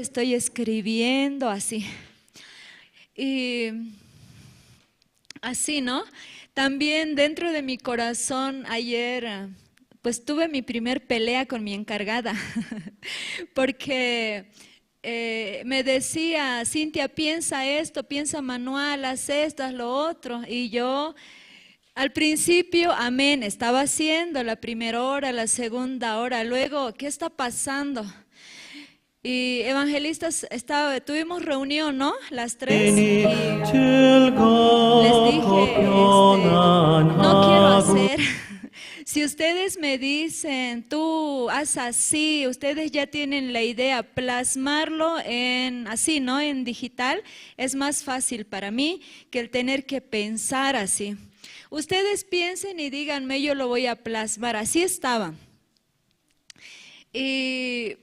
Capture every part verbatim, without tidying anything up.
Estoy escribiendo así. Y así, ¿no? También dentro de mi corazón ayer, ah, pues tuve mi primer pelea con mi encargada, porque eh, me decía: "Cintia, piensa esto, piensa manual, haz esto, haz lo otro". Y yo, al principio, amén, estaba haciendo la primera hora, la segunda hora, luego, ¿qué está pasando? Y evangelistas, estaba, tuvimos reunión, ¿no? Las tres. Y les dije, este, no quiero hacer. Si ustedes me dicen, tú haz así, ustedes ya tienen la idea, plasmarlo en, así, ¿no? En digital, es más fácil para mí que el tener que pensar así. Ustedes piensen y díganme, yo lo voy a plasmar. Así estaba. Y,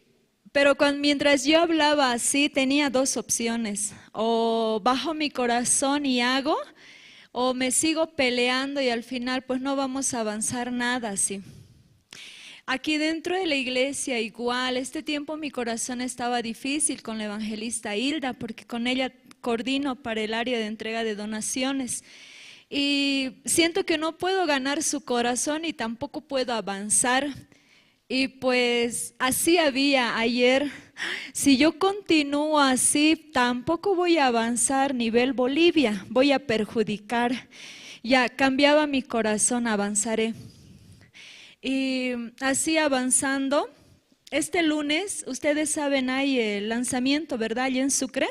pero cuan-, mientras yo hablaba así, tenía dos opciones. O bajo mi corazón y hago, o me sigo peleando y al final, pues, no vamos a avanzar nada así. Aquí dentro de la iglesia igual, este tiempo mi corazón estaba difícil con la evangelista Hilda, porque con ella coordino para el área de entrega de donaciones. Y siento que no puedo ganar su corazón y tampoco puedo avanzar. Y pues así había ayer. Si yo continúo así, tampoco voy a avanzar nivel Bolivia, voy a perjudicar. Ya cambiaba mi corazón, avanzaré. Y así avanzando, este lunes, ustedes saben, hay el lanzamiento, ¿verdad? Allá en Sucre.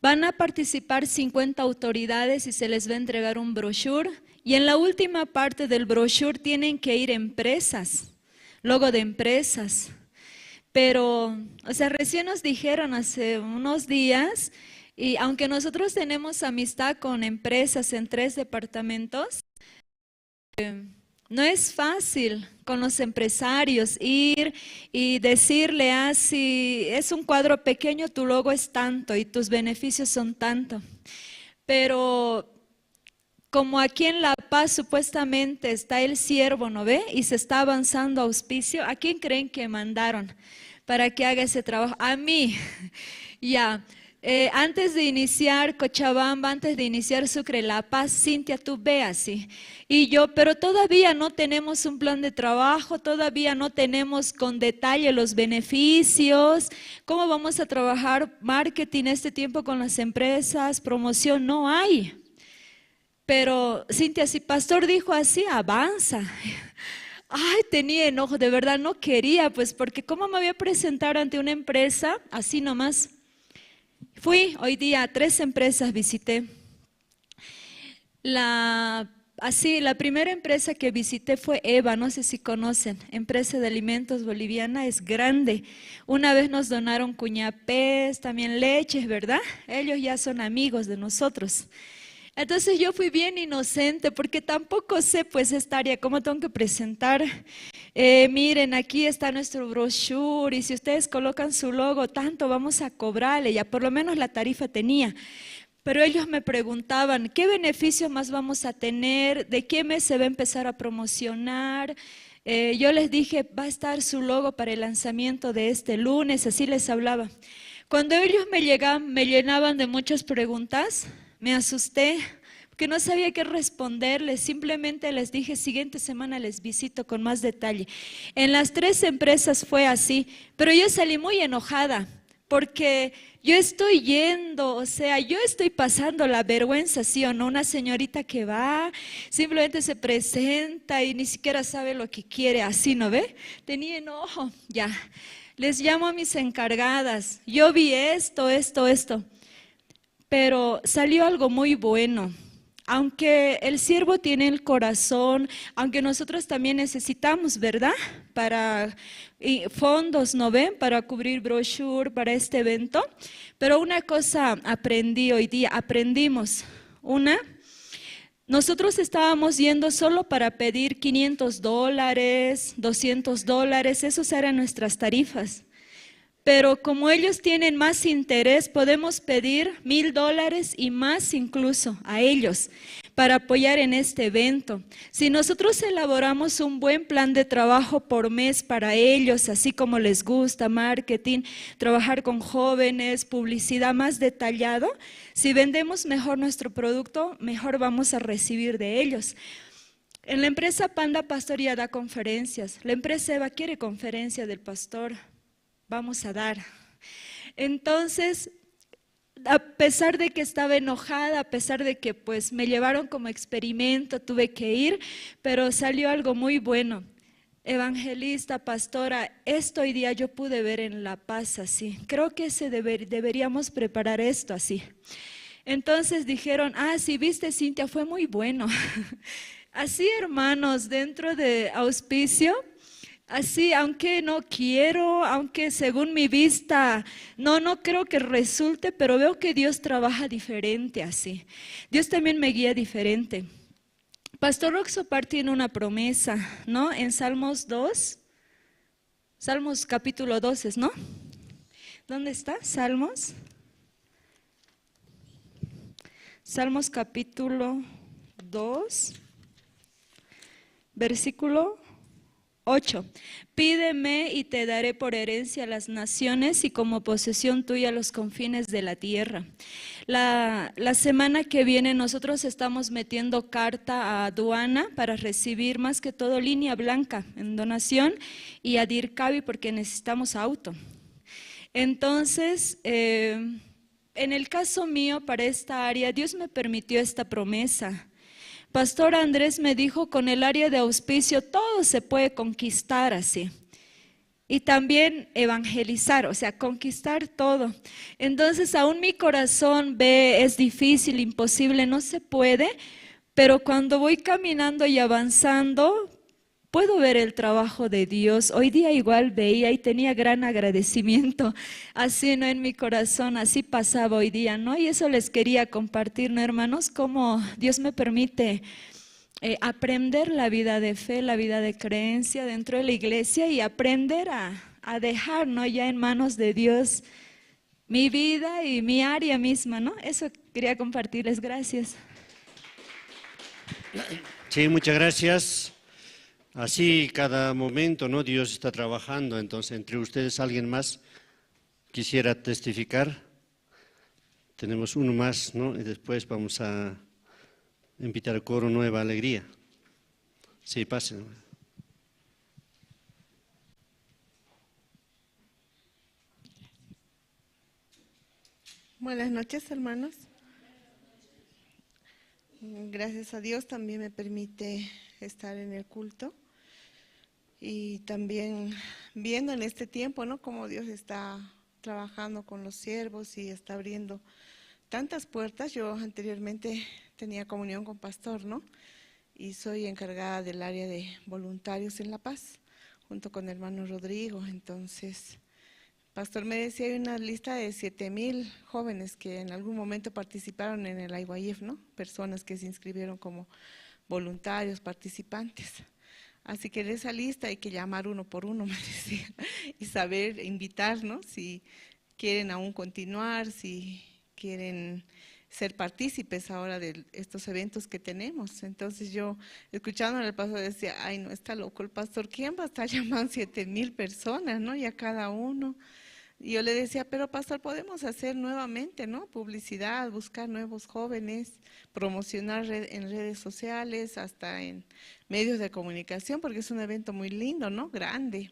Van a participar cincuenta autoridades y se les va a entregar un brochure. Y en la última parte del brochure tienen que ir empresas, logo de empresas. Pero, o sea, recién nos dijeron hace unos días, y aunque nosotros tenemos amistad con empresas en tres departamentos, no es fácil con los empresarios ir y decirle: "Ah, si es un cuadro pequeño, tu logo es tanto y tus beneficios son tanto". Pero como aquí en La Paz supuestamente está el siervo, ¿no ve? Y se está avanzando a auspicio, ¿a quién creen que mandaron para que haga ese trabajo? A mí. Ya. Eh, antes de iniciar Cochabamba, antes de iniciar Sucre, La Paz, Cintia, tú ve así. Y yo, pero todavía no tenemos un plan de trabajo, todavía no tenemos con detalle los beneficios, cómo vamos a trabajar marketing este tiempo con las empresas, promoción, no hay. Pero Cintia, si pastor dijo así, avanza. Ay, tenía enojo, de verdad no quería, pues, porque cómo me voy a presentar ante una empresa así nomás. Fui hoy día a tres empresas, visité. La, así, la primera empresa que visité fue Eva, no sé si conocen, empresa de alimentos boliviana, es grande. Una vez nos donaron cuñapés, también leches, ¿verdad? Ellos ya son amigos de nosotros. Entonces yo fui bien inocente porque tampoco sé, pues, esta área, cómo tengo que presentar. Eh, miren, aquí está nuestro brochure y si ustedes colocan su logo, tanto vamos a cobrarle, ya por lo menos la tarifa tenía. Pero ellos me preguntaban, ¿qué beneficios más vamos a tener? ¿De qué mes se va a empezar a promocionar? Eh, yo les dije, va a estar su logo para el lanzamiento de este lunes, así les hablaba. Cuando ellos me llegan, me llenaban de muchas preguntas, me asusté, porque no sabía qué responderles. Simplemente les dije, siguiente semana les visito con más detalle. En las tres empresas fue así, pero yo salí muy enojada, porque yo estoy yendo, o sea, yo estoy pasando la vergüenza, ¿sí o no? Una señorita que va, simplemente se presenta y ni siquiera sabe lo que quiere, así, ¿no ve? Tenía enojo, ya. Les llamo a mis encargadas, yo vi esto, esto, esto. Pero salió algo muy bueno. Aunque el siervo tiene el corazón, aunque nosotros también necesitamos, ¿verdad? Para y fondos, ¿no ven? Para cubrir brochure, para este evento. Pero una cosa aprendí hoy día, aprendimos. Una, nosotros estábamos yendo solo para pedir quinientos dólares, doscientos dólares, esas eran nuestras tarifas. Pero como ellos tienen más interés, podemos pedir mil dólares y más incluso a ellos para apoyar en este evento. Si nosotros elaboramos un buen plan de trabajo por mes para ellos, así como les gusta, marketing, trabajar con jóvenes, publicidad más detallado, si vendemos mejor nuestro producto, mejor vamos a recibir de ellos. En la empresa Panda Pastor ya da conferencias, la empresa Eva quiere conferencia del pastor, vamos a dar. Entonces, a pesar de que estaba enojada, a pesar de que, pues, me llevaron como experimento, tuve que ir, pero salió algo muy bueno. Evangelista, pastora, esto hoy día yo pude ver en La Paz así. Creo que se deber- deberíamos preparar esto así. Entonces dijeron, ah, sí, viste, Cintia, fue muy bueno. Así, hermanos, dentro de auspicio, así, aunque no quiero, aunque según mi vista, no, no creo que resulte, pero veo que Dios trabaja diferente así. Dios también me guía diferente. Pastor Roxopar tiene una promesa, ¿no? En Salmos dos, Salmos capítulo doce, ¿no? ¿Dónde está? Salmos. Salmos capítulo dos, versículo ocho. Pídeme y te daré por herencia las naciones y como posesión tuya los confines de la tierra. La, la semana que viene nosotros estamos metiendo carta a aduana para recibir más que todo línea blanca en donación y a Dircavi porque necesitamos auto. Entonces, eh, en el caso mío, para esta área, Dios me permitió esta promesa. Pastor Andrés me dijo, con el área de auspicio todo se puede conquistar así. Y también evangelizar, o sea, conquistar todo. Entonces, aún mi corazón ve, es difícil, imposible, no se puede, pero cuando voy caminando y avanzando, puedo ver el trabajo de Dios. Hoy día igual veía y tenía gran agradecimiento. Así, ¿no? En mi corazón, así pasaba hoy día, ¿no? Y eso les quería compartir, ¿no, hermanos? Cómo Dios me permite eh, aprender la vida de fe, la vida de creencia dentro de la iglesia y aprender a, a dejar, ¿no? Ya en manos de Dios mi vida y mi área misma, ¿no? Eso quería compartirles. Gracias. Sí, muchas gracias. Así cada momento, ¿no? Dios está trabajando. Entonces, entre ustedes, ¿alguien más quisiera testificar? Tenemos uno más, ¿no? Y después vamos a invitar al coro Nueva Alegría. Sí, pasen. Buenas noches, hermanos. Gracias a Dios también me permite estar en el culto y también viendo en este tiempo, ¿no? Cómo Dios está trabajando con los siervos y está abriendo tantas puertas. Yo anteriormente tenía comunión con pastor, ¿no? Y soy encargada del área de voluntarios en La Paz, junto con hermano Rodrigo. Entonces, pastor me decía, hay una lista de siete mil jóvenes que en algún momento participaron en el I Y F, ¿no? Personas que se inscribieron como voluntarios, participantes. Así que de esa lista hay que llamar uno por uno, me decía, y saber invitar, ¿no? Si quieren aún continuar, si quieren ser partícipes ahora de estos eventos que tenemos. Entonces yo, escuchando al pastor, decía, ay, no, está loco el pastor, ¿quién va a estar llamando siete mil personas, ¿no? Y a cada uno. Y yo le decía, pero pastor, podemos hacer nuevamente, ¿no? Publicidad, buscar nuevos jóvenes, promocionar red- en redes sociales, hasta en medios de comunicación, porque es un evento muy lindo, ¿no? Grande.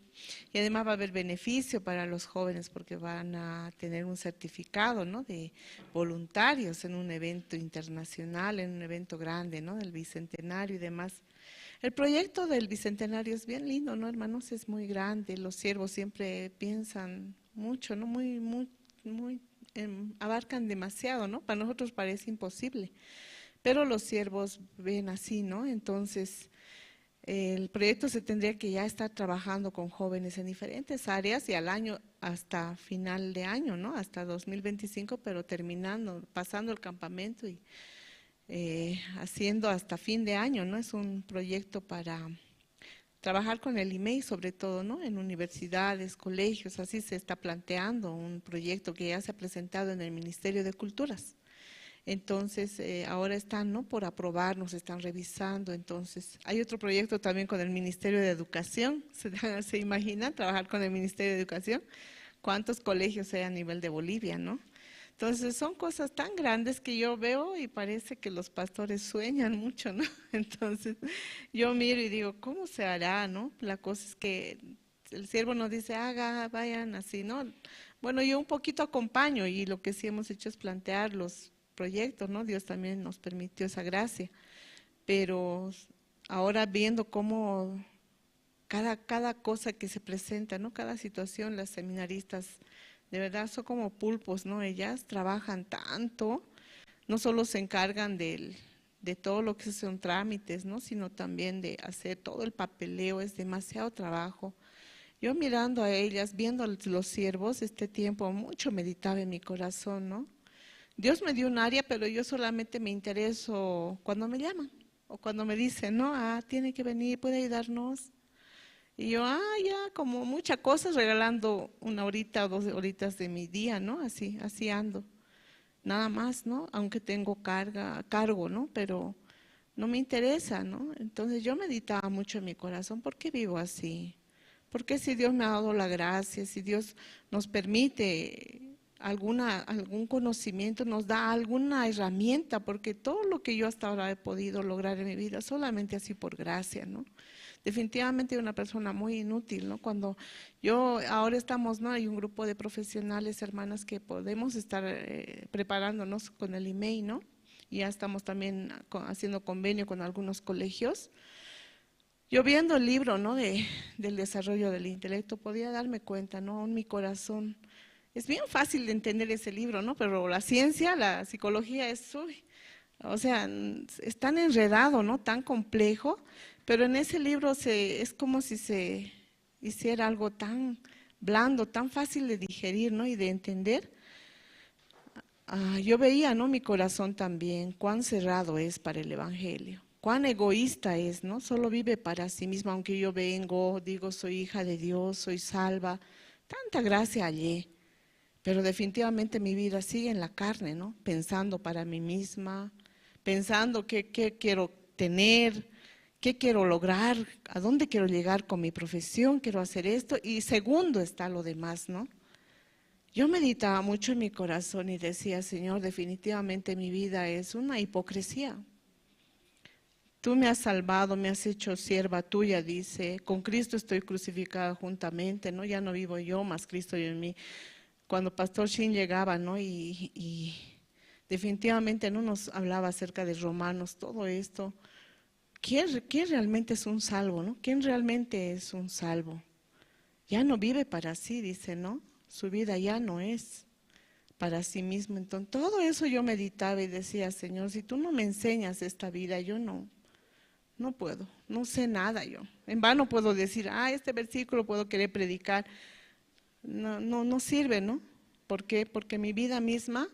Y además va a haber beneficio para los jóvenes porque van a tener un certificado, ¿no? De voluntarios en un evento internacional, en un evento grande, ¿no? Del bicentenario y demás. El proyecto del bicentenario es bien lindo, ¿no, hermanos? Es muy grande. Los siervos siempre piensan mucho, ¿no? Muy, muy, muy, em, abarcan demasiado, ¿no? Para nosotros parece imposible, pero los siervos ven así, ¿no? Entonces, el proyecto se tendría que ya estar trabajando con jóvenes en diferentes áreas y al año, hasta final de año, ¿no? Hasta dos mil veinticinco, pero terminando, pasando el campamento y eh, haciendo hasta fin de año, ¿no? Es un proyecto para trabajar con el I M E I, sobre todo, ¿no? En universidades, colegios, así se está planteando un proyecto que ya se ha presentado en el Ministerio de Culturas. Entonces, eh, ahora están, ¿no? Por aprobar, nos están revisando. Entonces, hay otro proyecto también con el Ministerio de Educación. ¿Se, se imaginan trabajar con el Ministerio de Educación? ¿Cuántos colegios hay a nivel de Bolivia, no? Entonces, son cosas tan grandes que yo veo y parece que los pastores sueñan mucho, ¿no? Entonces, yo miro y digo, ¿cómo se hará, no? La cosa es que el siervo nos dice, haga, vayan, así, ¿no? Bueno, yo un poquito acompaño y lo que sí hemos hecho es plantear los proyectos, ¿no? Dios también nos permitió esa gracia. Pero ahora viendo cómo cada, cada cosa que se presenta, ¿no? Cada situación, las seminaristas, de verdad, son como pulpos, ¿no? Ellas trabajan tanto, no solo se encargan del, de todo lo que son trámites, ¿no? Sino también de hacer todo el papeleo, es demasiado trabajo. Yo mirando a ellas, viendo a los siervos, este tiempo mucho meditaba en mi corazón, ¿no? Dios me dio un área, pero yo solamente me intereso cuando me llaman o cuando me dicen, ¿no? Ah, tiene que venir, puede ayudarnos. Y yo, ah, ya, como muchas cosas, regalando una horita o dos horitas de mi día, ¿no? Así, así ando. Nada más, ¿no? Aunque tengo carga, cargo, ¿no? Pero no me interesa, ¿no? Entonces yo meditaba mucho en mi corazón, ¿por qué vivo así? ¿Por qué si Dios me ha dado la gracia, si Dios nos permite alguna, algún conocimiento, nos da alguna herramienta? Porque todo lo que yo hasta ahora he podido lograr en mi vida solamente así por gracia, ¿no? Definitivamente una persona muy inútil, ¿no? Cuando yo, ahora estamos, ¿no? Hay un grupo de profesionales, hermanas, que podemos estar eh, preparándonos con el I M E I, ¿no? Ya estamos también co- haciendo convenio con algunos colegios. Yo viendo el libro, ¿no? De, del desarrollo del intelecto, podía darme cuenta, ¿no? Aún mi corazón. Es bien fácil de entender ese libro, ¿no? Pero la ciencia, la psicología es, uy, o sea, n- es tan enredado, ¿no? Tan complejo, pero en ese libro se, es como si se hiciera algo tan blando, tan fácil de digerir, ¿no? Y de entender. Ah, yo veía, ¿no? Mi corazón también, cuán cerrado es para el evangelio, cuán egoísta es, ¿no? Solo vive para sí mismo, aunque yo vengo, digo, soy hija de Dios, soy salva, tanta gracia hallé, pero definitivamente mi vida sigue en la carne, ¿no? Pensando para mí misma, pensando qué, qué quiero tener, qué quiero lograr, a dónde quiero llegar con mi profesión, quiero hacer esto, y segundo está lo demás, ¿no? Yo meditaba mucho en mi corazón y decía, "Señor, definitivamente mi vida es una hipocresía. Tú me has salvado, me has hecho sierva tuya", dice, "con Cristo estoy crucificada juntamente, ¿no? Ya no vivo yo, mas Cristo vive en mí". Cuando Pastor Shin llegaba, ¿no? Y, y definitivamente no nos hablaba acerca de Romanos, todo esto. ¿Quién, quién realmente es un salvo, no? ¿Quién realmente es un salvo? Ya no vive para sí, dice, ¿no? Su vida ya no es para sí mismo. Entonces, todo eso yo meditaba y decía, "Señor, si tú no me enseñas esta vida, yo no, no puedo, no sé nada yo. En vano puedo decir, ah, este versículo puedo querer predicar". No, no, no sirve, ¿no? ¿Por qué? Porque mi vida misma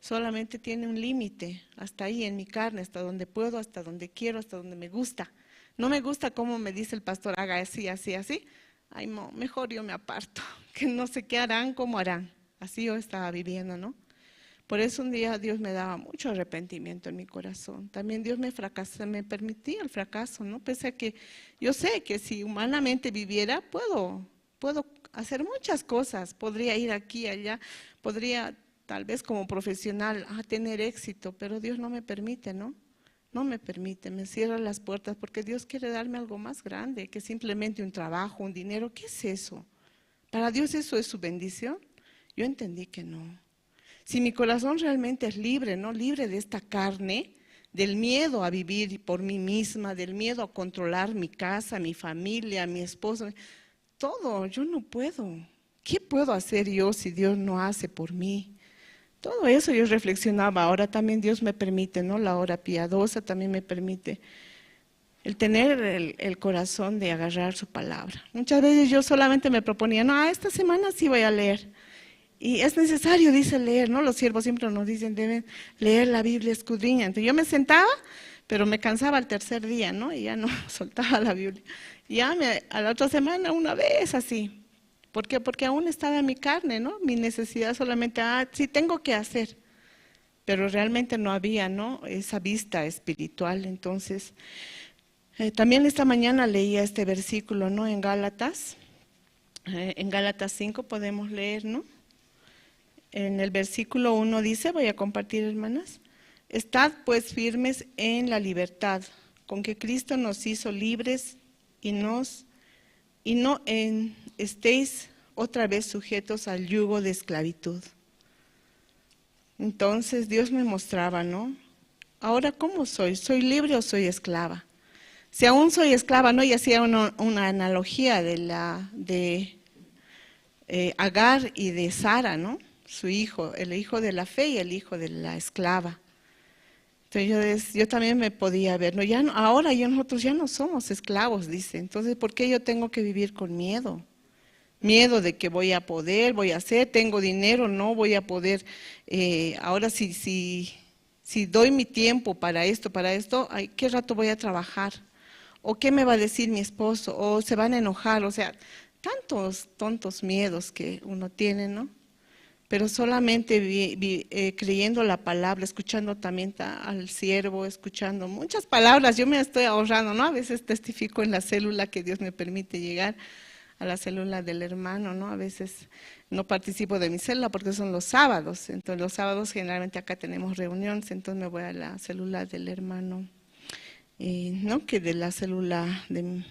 solamente tiene un límite, hasta ahí en mi carne, hasta donde puedo, hasta donde quiero, hasta donde me gusta. No me gusta cómo me dice el pastor, "Haga así, así, así". Ay, no, mejor yo me aparto, que no sé qué harán, cómo harán. Así yo estaba viviendo, ¿no? Por eso un día Dios me daba mucho arrepentimiento en mi corazón. También Dios me fracasó, me permitía el fracaso, ¿no? Pese a que yo sé que si humanamente viviera, puedo, puedo hacer muchas cosas. Podría ir aquí, allá, podría tal vez como profesional, ah, tener éxito, pero Dios no me permite, ¿no? No me permite, me cierra las puertas porque Dios quiere darme algo más grande que simplemente un trabajo, un dinero. ¿Qué es eso? ¿Para Dios eso es su bendición? Yo entendí que no. Si mi corazón realmente es libre, ¿no? Libre de esta carne, del miedo a vivir por mí misma, del miedo a controlar mi casa, mi familia, mi esposo, todo, yo no puedo. ¿Qué puedo hacer yo si Dios no hace por mí? Todo eso yo reflexionaba. Ahora también Dios me permite, ¿no? La hora piadosa también me permite el tener el, el corazón de agarrar su palabra. Muchas veces yo solamente me proponía, "No, ah, esta semana sí voy a leer". Y es necesario, dice, leer, ¿no? Los siervos siempre nos dicen, "Deben leer la Biblia, escudriña". Entonces yo me sentaba, pero me cansaba el tercer día, ¿no? Y ya no soltaba la Biblia. Ya me, a la otra semana, una vez así. ¿Por qué? Porque aún estaba en mi carne, ¿no? Mi necesidad solamente, ah, sí tengo que hacer. Pero realmente no había, ¿no? Esa vista espiritual. Entonces, eh, también esta mañana leía este versículo, ¿no? En Gálatas. Eh, en Gálatas cinco podemos leer, ¿no? En el versículo uno dice, voy a compartir, hermanas: "Estad pues firmes en la libertad con que Cristo nos hizo libres, y nos, y no en, estéis otra vez sujetos al yugo de esclavitud". Entonces Dios me mostraba, ¿no? Ahora, ¿cómo soy? ¿Soy libre o soy esclava? Si aún soy esclava, ¿no? Y hacía una, una analogía de la, de, eh, Agar y de Sara, ¿no? Su hijo, el hijo de la fe y el hijo de la esclava. Entonces yo, des- yo también me podía ver, ¿no? Ya no, ahora yo, nosotros ya no somos esclavos, dice. Entonces, ¿por qué yo tengo que vivir con miedo? Miedo de que voy a poder, voy a hacer, tengo dinero, no voy a poder. Eh, ahora si, si, si doy mi tiempo para esto, para esto, ay, ¿qué rato voy a trabajar? ¿O qué me va a decir mi esposo? ¿O se van a enojar? O sea, tantos tontos miedos que uno tiene, ¿no? Pero solamente vi- vi- eh, creyendo la palabra, escuchando también ta- al siervo, escuchando muchas palabras, yo me estoy ahorrando, ¿no? A veces testifico en la célula que Dios me permite llegar a la célula del hermano, ¿no? A veces no participo de mi célula porque son los sábados, entonces los sábados generalmente acá tenemos reuniones, entonces me voy a la célula del hermano, eh, ¿no? Que de la célula de,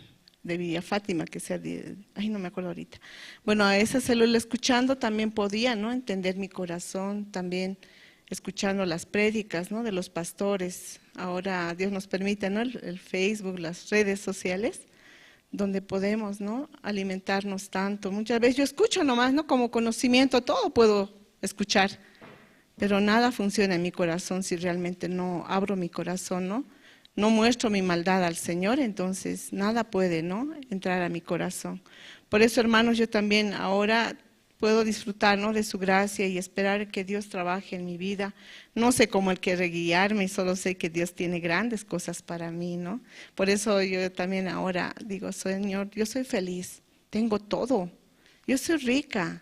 de Villa Fátima, que sea de, ay, no me acuerdo ahorita. Bueno, a esa célula escuchando también podía, ¿no? Entender mi corazón, también escuchando las prédicas, ¿no? De los pastores. Ahora Dios nos permite, ¿no? El, el Facebook, las redes sociales, donde podemos, ¿no? Alimentarnos tanto. Muchas veces yo escucho nomás, ¿no? Como conocimiento, todo puedo escuchar, pero nada funciona en mi corazón si realmente no abro mi corazón, ¿no? No muestro mi maldad al Señor, entonces nada puede, ¿no? Entrar a mi corazón. Por eso, hermanos, yo también ahora puedo disfrutar, ¿no? De su gracia y esperar que Dios trabaje en mi vida. No sé cómo Él quiere guiarme, solo sé que Dios tiene grandes cosas para mí, ¿no? Por eso yo también ahora digo, "Señor, yo soy feliz, tengo todo, yo soy rica,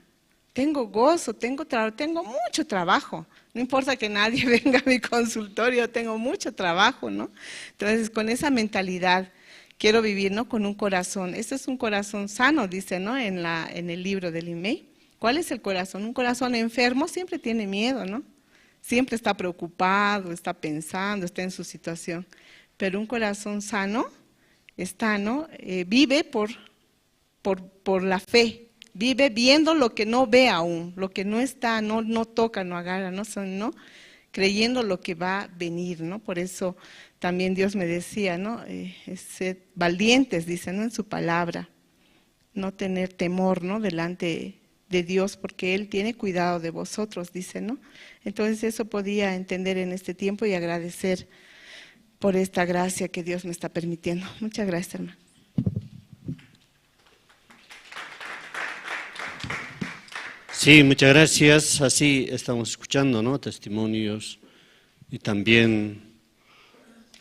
tengo gozo, tengo trabajo, tengo mucho trabajo. No importa que nadie venga a mi consultorio, tengo mucho trabajo", ¿no? Entonces, con esa mentalidad quiero vivir, ¿no? Con un corazón. Este es un corazón sano, dice, ¿no? En la, en el libro del Imei. ¿Cuál es el corazón? Un corazón enfermo siempre tiene miedo, ¿no? Siempre está preocupado, está pensando, está en su situación. Pero un corazón sano está, ¿no? Eh, vive por, por, por la fe. Vive viendo lo que no ve aún, lo que no está, no, no toca, no agarra, ¿no? Son, ¿no? Creyendo lo que va a venir, ¿no? Por eso también Dios me decía, ¿no? Eh, sed valientes, dice, ¿no? En su palabra. No tener temor, ¿no? Delante de Dios, porque Él tiene cuidado de vosotros, dice, ¿no? Entonces eso podía entender en este tiempo y agradecer por esta gracia que Dios me está permitiendo. Muchas gracias, hermano. Sí, muchas gracias. Así estamos escuchando, ¿no? Testimonios y también,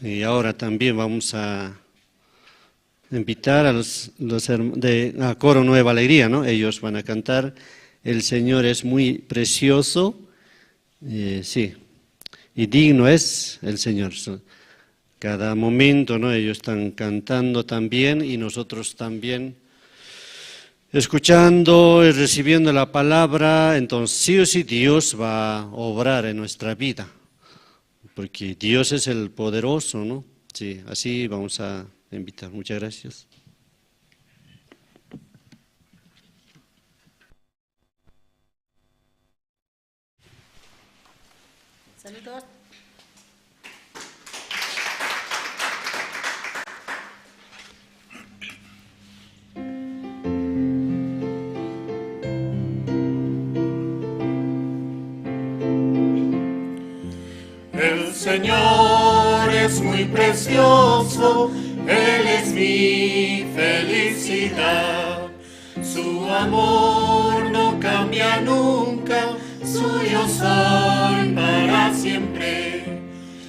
y ahora también vamos a invitar a los, los herm- de a Coro Nueva Alegría, ¿no? Ellos van a cantar El Señor es muy precioso, eh, sí, y digno es el Señor. So- Cada momento, ¿no? Ellos están cantando también y nosotros también escuchando y recibiendo la palabra. Entonces, sí o sí, Dios va a obrar en nuestra vida, porque Dios es el poderoso, ¿no? Sí, así vamos a invitar. Muchas gracias. Saludos. El Señor es muy precioso, Él es mi felicidad. Su amor no cambia nunca, suyo soy para siempre.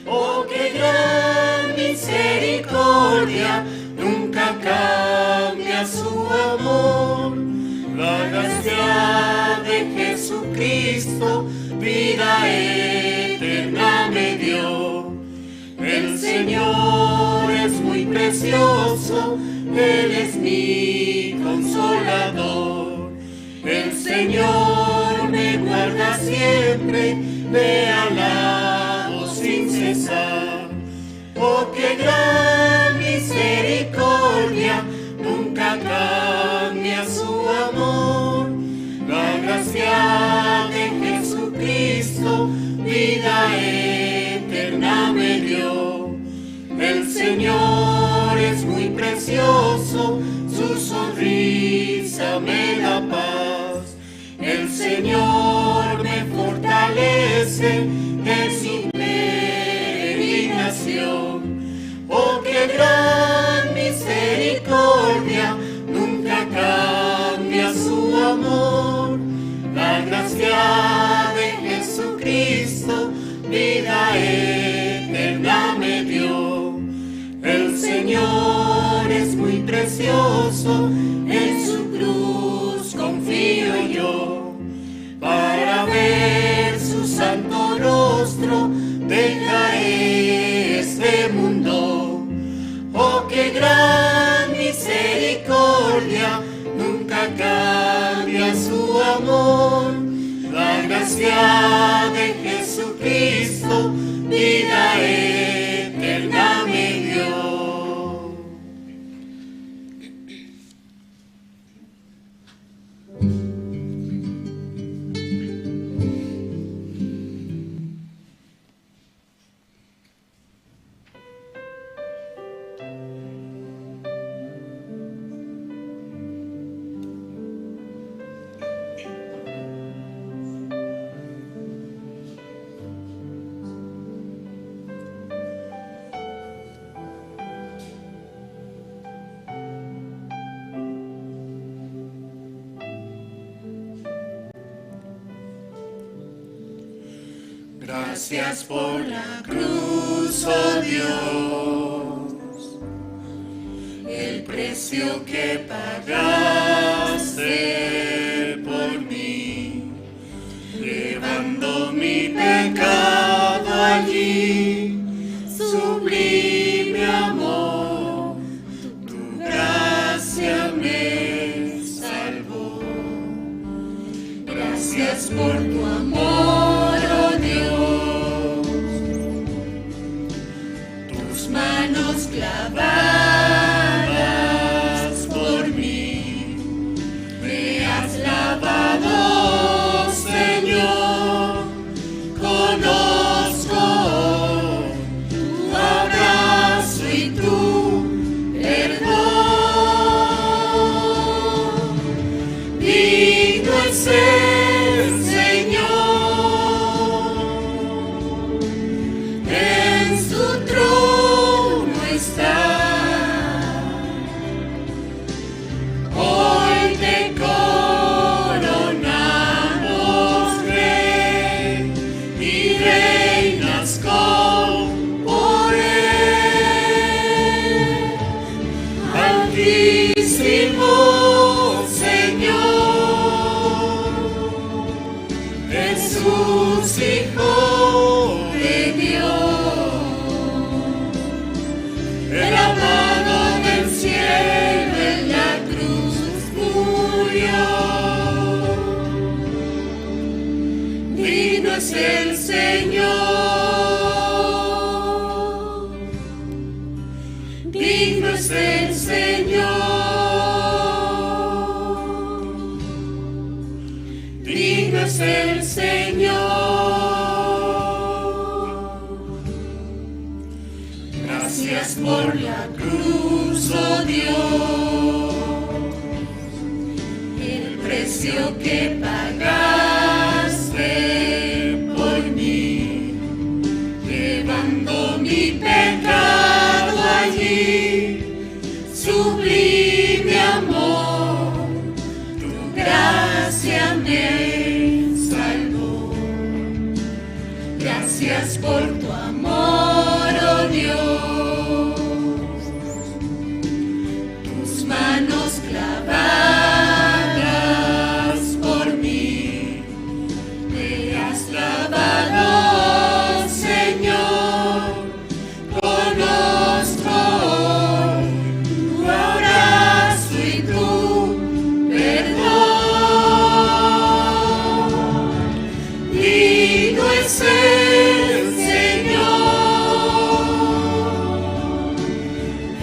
Oh, qué gran misericordia, nunca cambia su amor. La gracia de Jesucristo, vida eterna me dio. El Señor es muy precioso, Él es mi consolador. El Señor me guarda siempre, le alabo sin cesar. Oh, qué gran misericordia, nunca cambia su amor. La gracia de Jesucristo, vida eterna me dio. El Señor es muy precioso, su sonrisa me da paz. El Señor me fortalece, es mi peregrinación. Oh, qué gran misericordia, nunca cambia su amor. La gracia de Jesucristo, vida eterna me dio. El Señor es muy precioso, en su cruz confío yo. Para ver su santo rostro, dejaré este mundo. Oh, qué gran misericordia, nunca cambia su amor. La gracia de Jesucristo, vida eterna me dio. Gracias por la cruz, oh Dios, el precio que pagaste por mí, llevando mi pecado allí, sublime amor, tu gracia me salvó. Hijo de Dios, el amado del cielo en la cruz murió. Digno es el Señor. Digno es el Señor. Digno es el Señor. Gracias por la cruz, oh Dios. El precio que pagaste por mí, llevando mi pecado allí. Sublime amor, tu gracia me salvó. Gracias por tu amor, oh Dios. Tus manos clavadas por mí, me has lavado, Señor. Conozco tu abrazo y tu perdón. Digno es el Señor,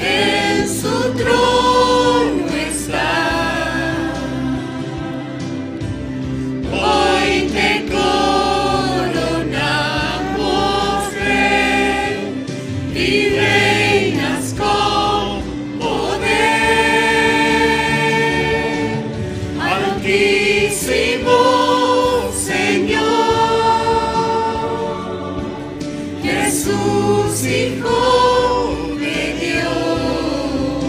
en su trono está. Hoy te coronamos, Rey, y reinas con poder. Altísimo Señor, Jesús, Hijo de Dios,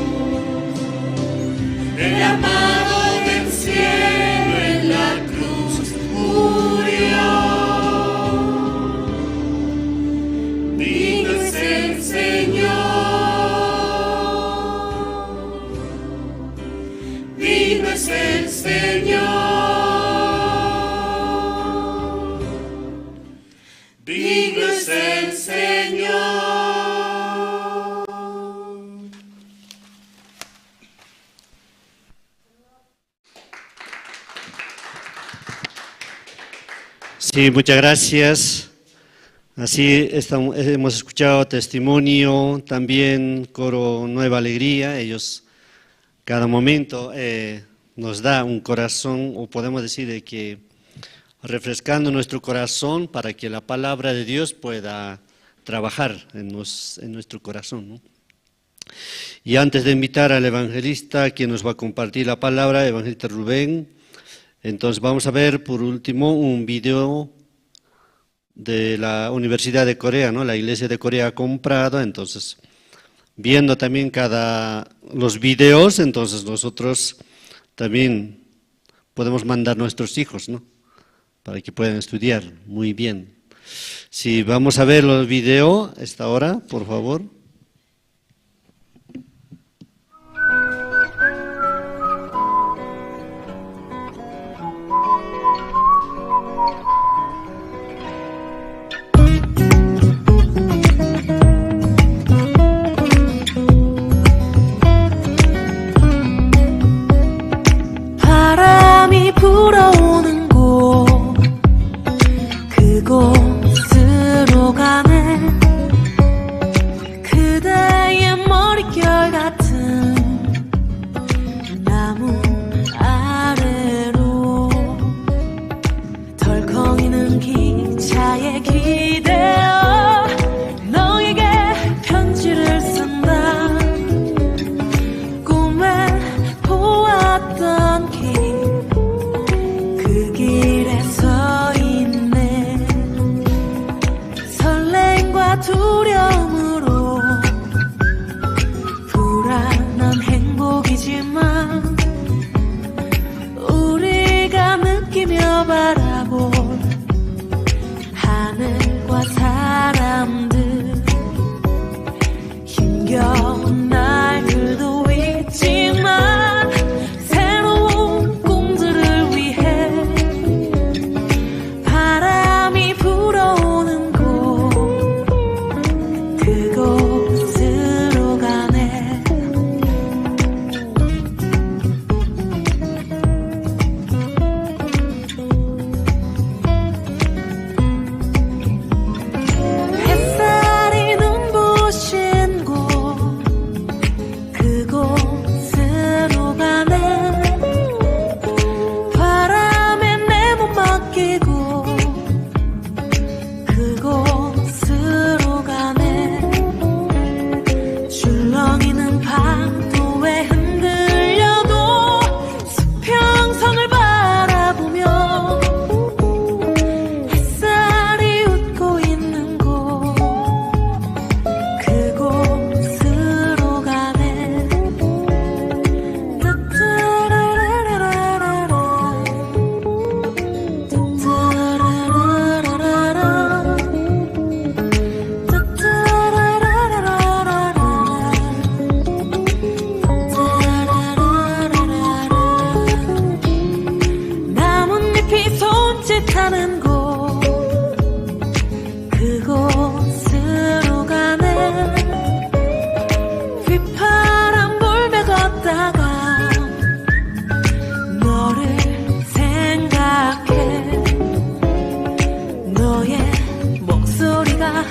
el amado del cielo en la cruz murió. Digno es el Señor. Digno es el Señor. Digno es el Señor. Sí, muchas gracias. Así estamos, hemos escuchado testimonio, también coro Nueva Alegría. Ellos cada momento, eh, nos da un corazón, o podemos decir de que refrescando nuestro corazón para que la palabra de Dios pueda trabajar en nos-, en nuestro corazón, ¿no? Y antes de invitar al evangelista que nos va a compartir la palabra, evangelista Rubén, entonces vamos a ver por último un video de la Universidad de Corea, ¿no? La Iglesia de Corea ha comprado, entonces, viendo también cada, los videos, entonces nosotros también podemos mandar nuestros hijos, ¿no? Para que puedan estudiar muy bien. Si vamos a ver los videos esta hora, por favor. 바람이 불어오는 곳 그곳으로 가네. 그대의 머릿결 같은 나무 아래로 덜컹이는 기차에 기대어 너에게 편지를 쓴다. 꿈에 보았던 길 그 길에 서 있네. 설렘과 두려움으로 불안한 행복이지만 우리가 느끼며 바라볼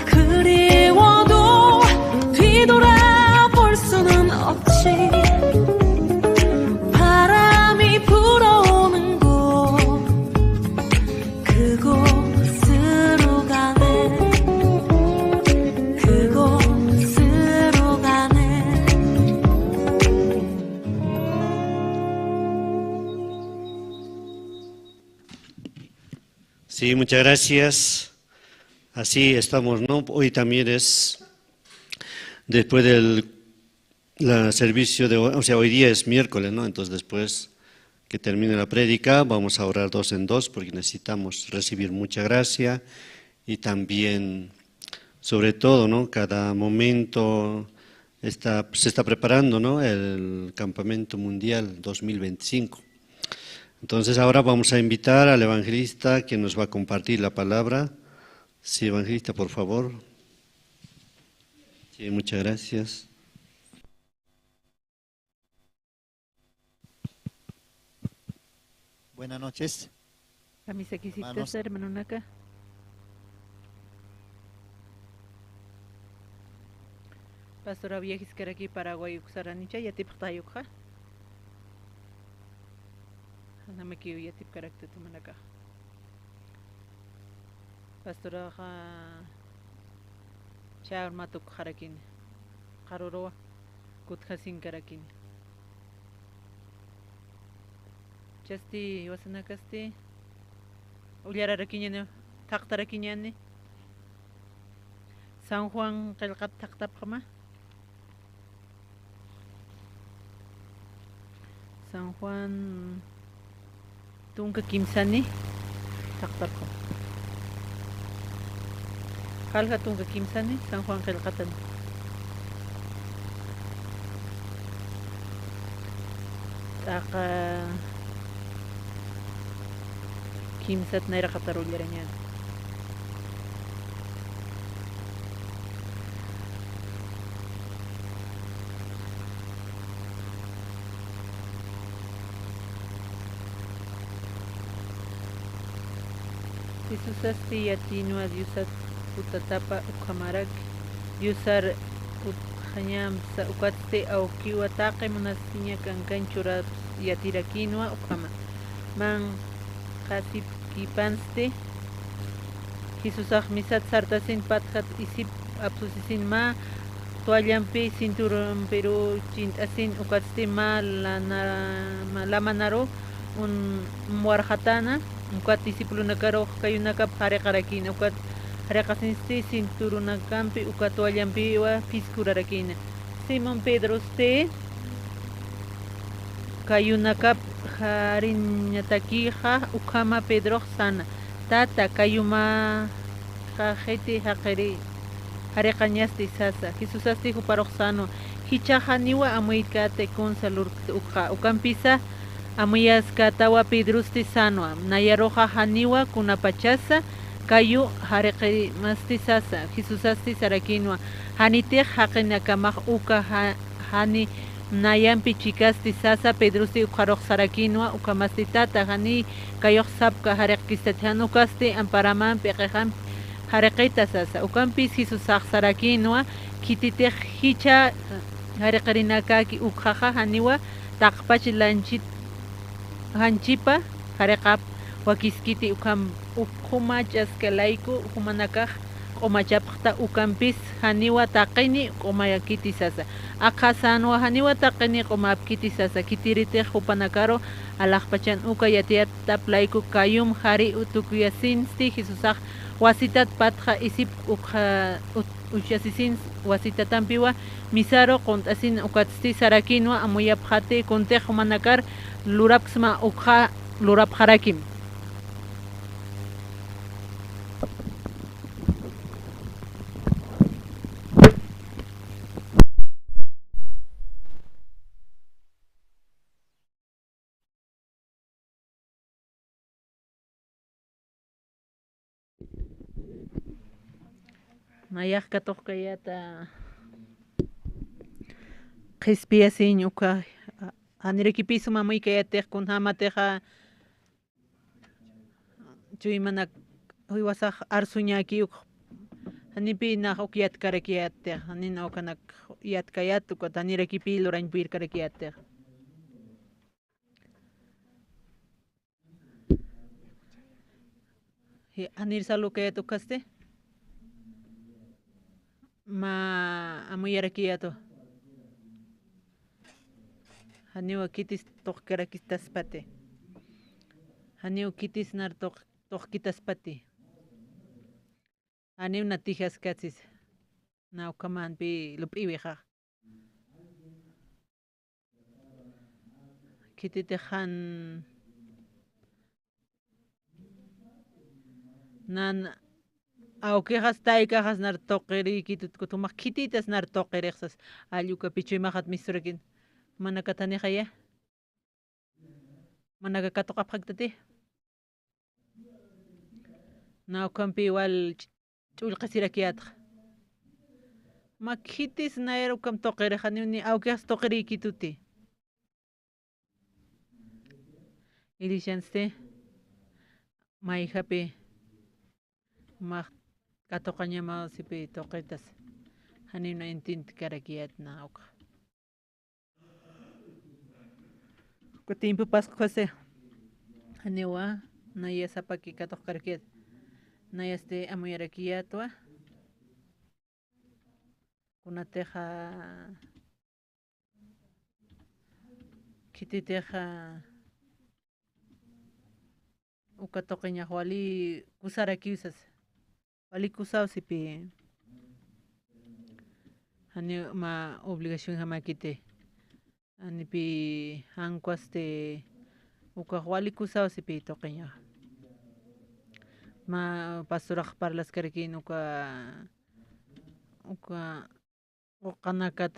그리워도 뒤돌아볼 수는 없지. 바람이 불어오는 곳 그곳으로 가네. 그곳으로 가네. Sí, muchas gracias. Así estamos, ¿no? Hoy también es después del la servicio de hoy, o sea, hoy día es miércoles, ¿no? Entonces, después que termine la prédica, vamos a orar dos en dos, porque necesitamos recibir mucha gracia y también, sobre todo, ¿no? Cada momento está, se está preparando, ¿no? El Campamento Mundial dos mil veinticinco. Entonces, ahora vamos a invitar al evangelista que nos va a compartir la palabra. Sí, evangelista, por favor. Sí, muchas gracias. Buenas noches. Kamisakisiptasa, hermanos, hermanonaka. Pastora, viajiskaraki Paraguay uksaranicha, yatipxtayukxa. Janamakiw yatipkarakta tumanakax. Pastoraxa chawrmatukxarakini, qaruruwa kutjasinkarakini. Chasti wasanakasti ullararakiñani, thaqtarakiñani. San Juan qillqat thaqtapxama. San Juan tunka kimsani thaqtapxam. Jalja tunka kimsani San Juan qillqatani. T'aqa kimsat nayraqatar ullarañäni. Jesusasti yatïnwa Diosat jutatapa ukhamarak Diosar utjañämsa, ukatsti awkiwa taqi munasiña kankañ churaps yatirakïnwa ukhama. Manqhasipkipansti Jesusax misat sartasin patjat isip apsusisin mä toallampi cinturonpiru chint'asin, ukatsti mä lana-, mä lamanaru un-, umwarxatäna, ukat discipulonakaru kayunakap jariqarakïna, ukat jariqasinsti cinturonakampi uka toallampiwa phiskhurarakïna. Simón Pedrosti kayunakap jariñatakixa, ukhama Pedrox säna: Tata, kayumaxa jiti jaqiri jariqañasti, sasa. Jesusasti juparux sänwa: Jichhax janiwa amuykäti kunsa lurkt ukxa. Ukampisa amuyaskätawa Pedrosti sänwa: Nayaruxa janiwa kunapachasa kayu jariqimasti, sasa. Jesusasti sarakïnwa: Janitix jaqinakamax uka ja-, jani nayampi chikasti, sasa. Pedrosti ukxarux sarakïnwa: Ukhamasti, tata, janiy kayux sapka jariqkistati, jan ukasti amparamamp p'iqixamp jariqita, sasa. Ukampis Jesusax sarakïnwa: Khititix jichha jariqirinakäki ukxaxa, janiwa taqpach lanchit janchipa jariqap wakiskiti, ukham ukxuma ch'aska layku jumanakax q'umachapxta, ukampis janiwa taqini q'umakiti, sasa. Akxa sänwa: Janiwa taqini q'umapkiti, sasa. Khitiritix jupanakaru alaxpachan uka yatiyatap layku kayum jari tukuyasinsti Jesusax wasitat patxa isip ukxa ut-, uchasisin wasitatampiwa misaru qunt'asin, ukatsti sarakïnwa: Amuyapxati, kuntix jumanakar lurapksma, ukxa lurapxarakim. Nayax katuqkayäta qhispiyasiñ uka, a, janirakipï suma amuykayätix, kunjämatixa chuymanak uywasax arsuñäki uk Janipï nax uk yatkarakiyättix, janin ukanak yatkayät, ukat janirakipï lurañ purirkarakiyättix. Ji-, janir salukayät ukasti. Mä amuyarakiyätwa. Janiw khitis tuqkarakistaspati. Janiw khitis nar tuq-, tuqkitaspati. Janiw natijaskasis. Nä ukhamanpï lup'iwixa. Khititix jan nan awkixas taykaxas nar tuqirïkitut, kutumax khititas nar tuqirixsas. Jall uka pichuymaxat misturakin. Manakatanixaya. Manaka katuqapxaktati. Nä ukhampï wal ch-, ch'ullqasirakiyätxa. Mä khitis nayar ukham tuqirix, janiw ni awkixas tuqirïkituti. Ilishansti, mayjapï, mä katuqañamaw sipï tuqitas. Janiw na intintkarakiyät nä ukxa. Uka tiempo Pascuasi, janiwa, naya sapaki katuqkarakiyät. Nayasti amuyarakiyätwa. Kunatixa, khititixa, uka tuqiñax wali kusarakiw sas. Wali kusaw sipï. Janiw mä obligacionjamäkiti. Janipï jankusti ukax wali kusaw sipï tuqiñax. Mä pastorax parlaskarakïn uka, uka quqanakat,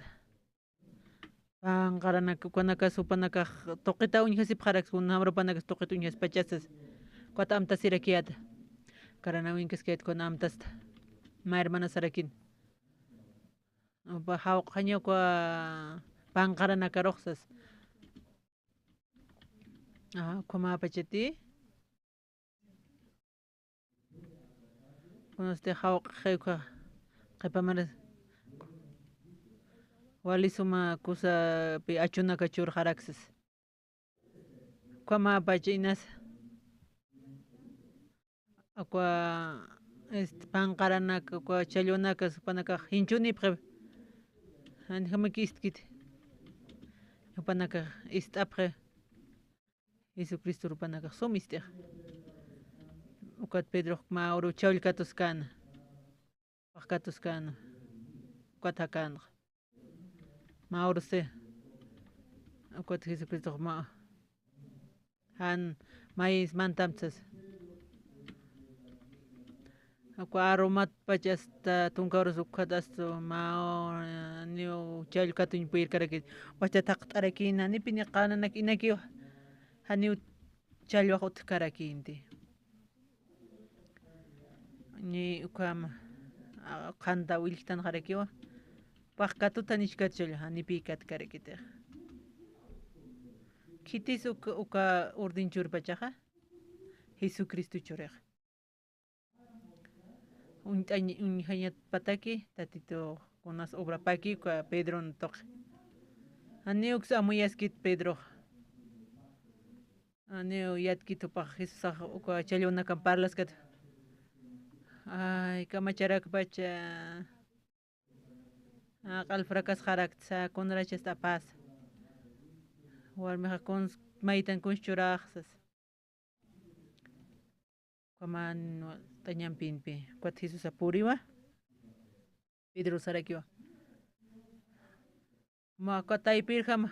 panqaranak, ukanakas jupanakax tuqita uñjasipxaraks, kuna jamrupanakas tuqita uñjaspachasas. Ukat amtasirakiyäta. Karanawinkaskayät kuna amtasta. Mä hermana sarakin. Upa jawq'aña uka panqaranakarux sas. Ajá, ukhamäpachati. Kunasti jawq'xi uka qhipa maras. Wali suma kusapi achunaka churxaraksas. Ukhamäpacha inas. Uka, este, panqaranak, uka challwanakas, jupanakax jinchunipxi. Janjamaki istkiti. Jupanakax ist'apxi. Jesucristo jupanakax sum ist'ix. Ukat Pedrox mä uru chawllkatuskäna. Paqkatuskäna. Ukat jakänxa. Mä urusti. Ukat Jesucristox mä. Jan mayis mantamtsas. Uka arumatpach asta tunka urus ukhat astu mä, niw challwkatuñ puyirkarakit. Wachat jaqt'arakïna, nipi ni qananak inakiw. Janiw challwax utjkarakïnti. Ni ukham, a, qhanta willktanxarakiwa. Paqkatut janichkat challwa, janipï katkarakitix. Khitis uk-, uka orden churpachaxa, Jesucristo churixa. Uñt'añ-, uñjañatpataki, Tatitu kunas obrapaki, uka Pedron tuqi. Janiw uksa amuyaskit Pedroxa. Janiw yatkit jupax Jesusax uka challwanakan parlaskat. Ay, kamacharakpacha. Aqal fracasxaraktsa, kunarachas t'apasa. Warmixa kuns, maytan kuns churaxsas. Ukaman t'añampinpi, ukat Jesusa puriwa. Pedro sarakiwa. Ma uka taypirjama.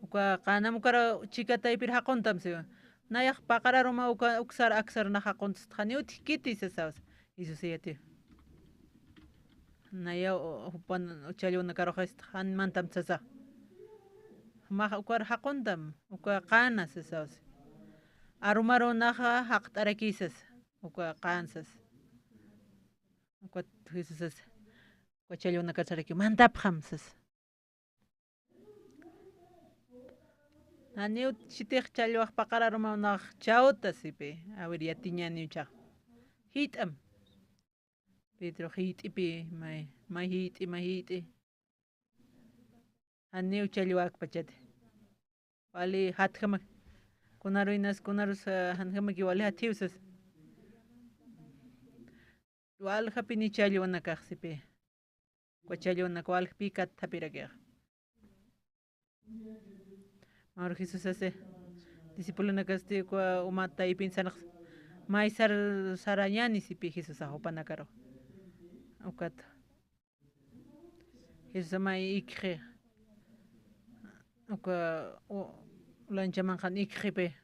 Uka qanam ukara chika taypir jaquntam siwa. Nayax paqararuma uka uksar aksar nax jaquntst, janiw utjkiti sasawsa. Jesusa yati. Naya u-, jupan challwanakarux est, jan mantam sasa. Max ukar jaquntam, uka qana sasawsa. Arumaru naxa jaqt'arakisas, uka qan sas. Ukat Jesusas, uka challwanakar saraki, mantapxam sas. Janiw chitix challwax paqar arumaw nax chawta sipi. A ver, yatiñäniw chax. Jit'am. Pedro jiyt'ipi, may, may jiyt'i, may jiyt'i. Janiw challwäkpachati. Wali jatjama. Kunaru inas, kunaru sa, janjamaki wali jatjiw sas. Waljapini challwanakax sipi. Uka challwanaka waljpi katthapirakix. Mawar Jesús sasi, discipulonakasti uka umat taypin sarnaqs, may sar-, sarañäni sipi Jesúsax jupanakaru. Ukat Jesús may ikxi, uka u-, ulanchamanqan ikxipi.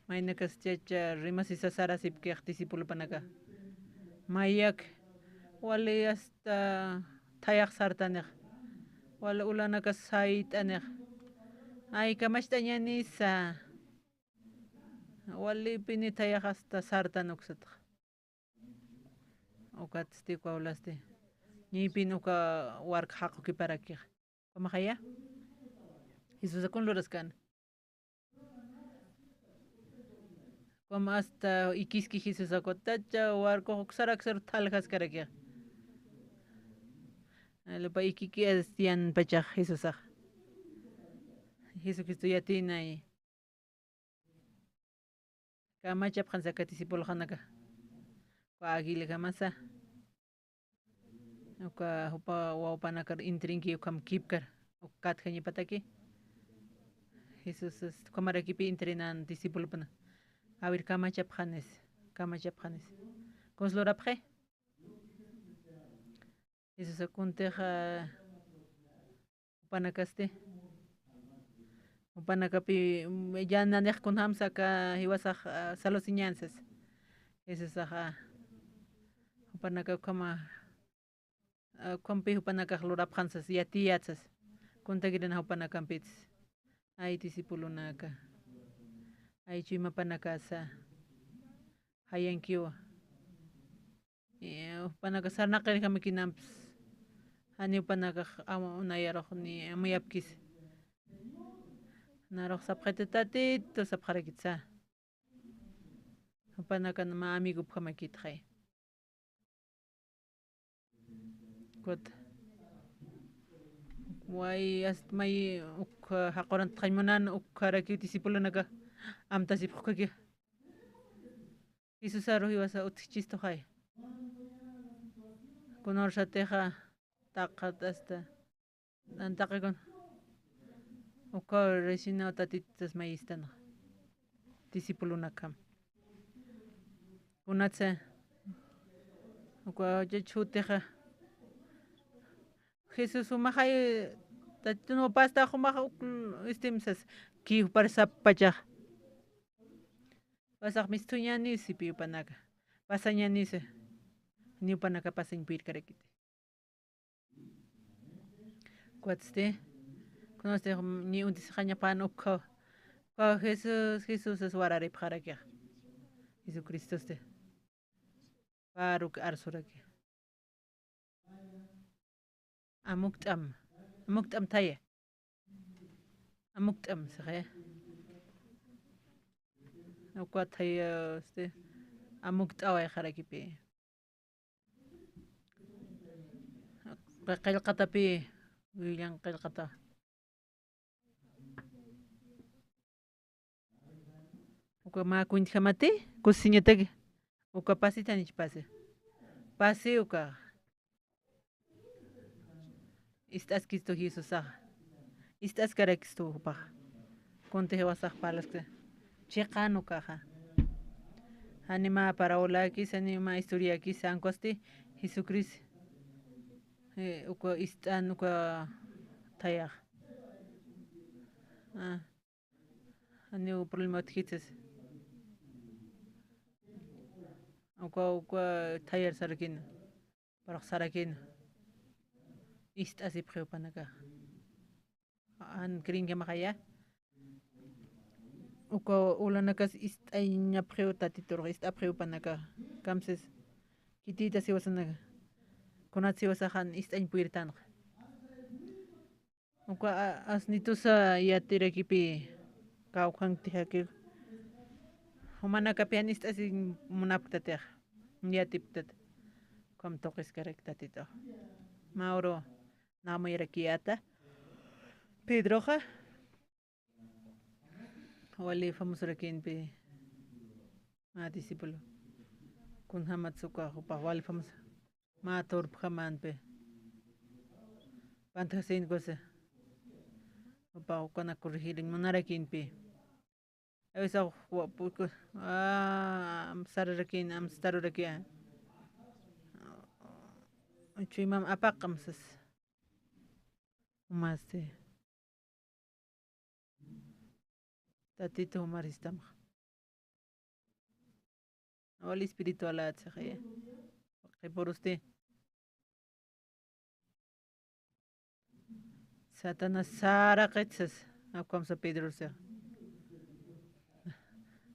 Maynakas chacha rimasisa sarasipkix discipulopanaka. Mayak, wali hasta thayax sartanix. Wali ulanakas sayt'anix. Ay, kamacht'añänisa. Walipini thayax hasta sartan uksatxa. Ukatsti uka ulasti. Ñaypin uka wark jaqukiparakix. Ukhamaxaya. Jesusa kun luraskän. Ukham hasta ikiski Jesusa kutacha warkux uksaraksar thaljaskarakixa. Lupa ikiki astiyanpachax Jesusax. Jesucristo yatinay. Kamachapxansa aka discipulxanaka. Uka aguilakamasa. Uka jupa wawpanakar intrinki ukham kipkar. Uka katjañapataki. Jesús ukhamarakipi entrenan discipulopana. A ver, kamachapxanis. Kamachapxanis. Kunsa lurapxi. Jesús kuntix, ah, jupanakasti. Jupanakapi, mm, ya nanix kunjamsa aka jiwasax, ah, salusiñän sas. Jesusax, ah, jupanaka ukhama, ah, ukhampi jupanakax lurapxan sas, yatiyät sas. Kuntakirina jupanakampits. Ay, discipulonaka. Ay, chuymapanakasa. Jayankiwa. Eh, jupanaka sarnaqirjamakinamps. Janiw jupanakax ama unayarux ni amuyapkis. Narux sapxiti Tatitu sapxarakitsa. Jupanakan mä amigopjamakitxay. Kut. Way, hasta may uk, eh, jaqurantxañ munan ukkarakiw discipulonaka amtasipxukaki. Jesusaru jiwasa utjchistuxay. Kunarsatixa taqat hasta antaqikun. Ukaw resinaw Tatitus mayistanxa. Discipulonakam. Kunatsa. Uka chutixa. Jesús umaxay Tatitun pasta umax uk istimsas. Ki jupar sappachax. Pasax mistuñäni sipi jupanaka. Pasañänisa. Ni jupanaka pasañ puyirkarakiti. Kuatsti, kunasti ni untisixañapan ukhaw. Ukhaw Jesús, Jesús es wararipxarakixa. Jesucristosti. Paruk arsuraki. Amukt'am, amukt'am thaya. Amukt'am sixi. Uka thaya, este, amukt'awayxarakipi. Qillqatapi, willan qillqata. Uka mä kuntjamati, kusisiñataki. Uka pasitanichi pasi. Pasi uka. Ist'askistu Jesusaxa. Ist'askarakistu jupaxa. Kunti jiwasax parlaskta. Chiqan ukaxa. Jani mä parabolakis, jani mä historiakis, ankusti Jesucristo. Eh, uka ist'an uka thayax. Ah. Janiw problema utjkitsis. Uka, uka thayar sarakina. Parux sarakina. Ist'asipxi jupanakax. Jan krinkimaxaya. Uka ulanakas ist'añapxiw Tatiturux, ist'apxiw jupanakax. Kamsis. Khitïtas jiwasanaka. Kunat jiwasax jan ist'añ puyirtanxa. Uka a-, asnitusa yatirakipi kawkhanktixakiw. Jumanakapi jan ist'asiñ munapktatix. Yatipktat. Ukham tuqiskarak Tatituxa. Mä uru namuyarakiyäta. Pedroxa wali famosorakinpi, mä discípulo. Kunjamatsa ukax jupax wali famoso. Mä turpjamänpi. Pantjasin kusa. Jupax ukanak corregiriñ munarakinpi. A veces, ah, amsararakin, amstarurakiya. Chuymam apaqam sas. Jumasti. Tatitu jumar sistamax. Wal espiritualat saxaya. Qhipurusti. Satanás saraqit sas. Akwamsa Pedro sas.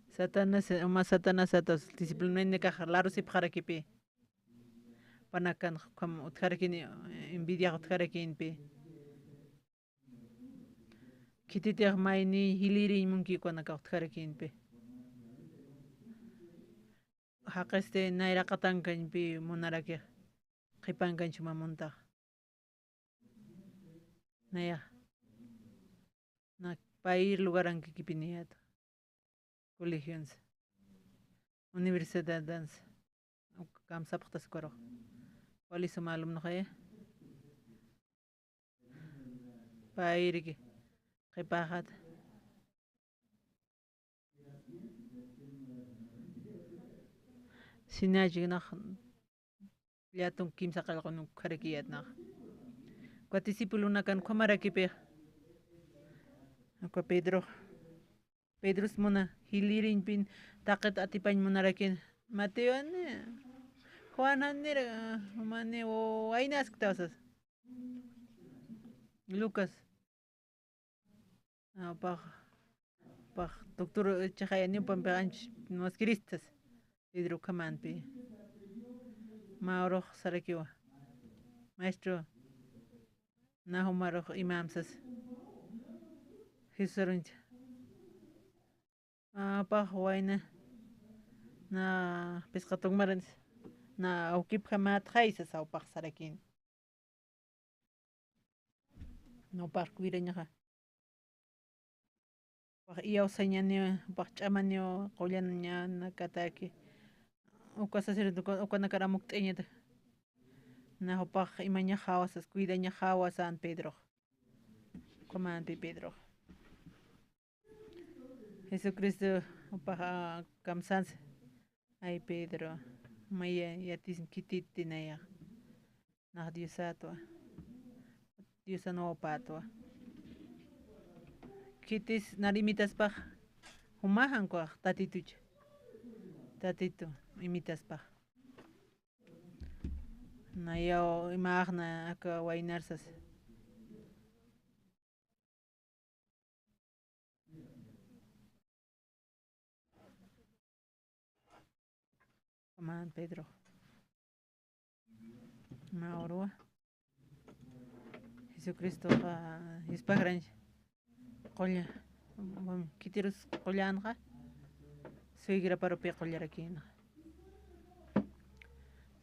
Satanás, uma Satanás satas. Disciplinanakax larusipxarakipi. Panakan ukham utjarakini, envidia utjarakinpi. Khititix mayni jilïriñ munki ukanakax utjarakïnpi. Jaqisti nayraqatankañpi munarakix, qhipankañ suma muntax. Nayax, na payïr lugarankikipiniyät. Colegionsa, universidadansa, uk kamsapxtas ukarux. Wali suma alumnoxaya. Payïrki, qhipaxat. Sinachiknax, llätunk kimsa qallqun ukharakiyät nax. Uka discipulonakan ukhamarakipix. Uka Pedro. Pedros muna, jilïriñpin taqit atipañ munarakin. Mateo ni, Juan ni, mani, wayna asktawa sas. Lucas. Ah, pax, pax, doctor, eh, chixaya niw pampi anch, no, askiristas. Pedro ukhamänpi. Mä urux sarakiwa. Maestro, na jumarux imam sas. Jesús aruncha. Ah, pax wayna. Na pisqa tukmaransa. Na awkipjamätxay sas, jupax sarakin. Jupax cuidañaxa. Jupax iyawsañaniw, jupax ch'amaniw, qullañanakataki. Uka sacerdote, uka, ukanakar amukt'añata. Na jupax imañaxawa sas, cuidañaxawa sän Pedrox. Ukhamänpi Pedrox. Jesucristo jupax, ah, kamsansa. Ay, Pedro, maya yatism khititi nayax. Nax Diosatwa. Diosan wawpätwa. Khitis nar imitaspax, jumax ankuwax Tatitucha. Tatitu imitaspax. Nayaw imaxna aka waynar sas. Amén, Pedro. Mä uruwa. Jesucristoxa, ah, yuspagrañ qulla, bueno, khitirus qullanxa, suegraparupi qullarakïnxa.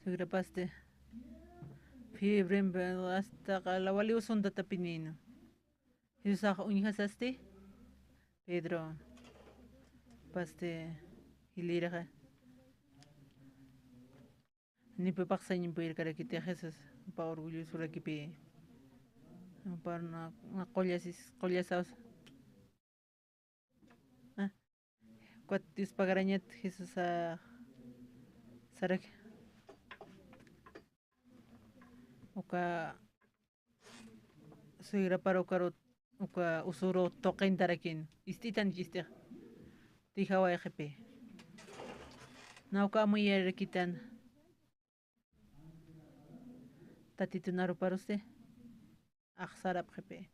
Suegrapasti fiebre, hasta qala wali usuntatapinïna. Jesusax uñjasasti, Pedro, pasti, jilïrixa. Ni pipaqsañ puyirkarakiti Jesús, jupa orgullosorakipi. Jupa na, na qullasis, qullasaws. Ah, ukat Dios pagarañat Jesús, ah, sarak. Uka suegrapar ukaru, uka usuru tuqintarakin, ist'itan chist'ixa. Tijawayxipi. Na uka amuyarakitan. Tatitun aruparusti. Axsarapxipi.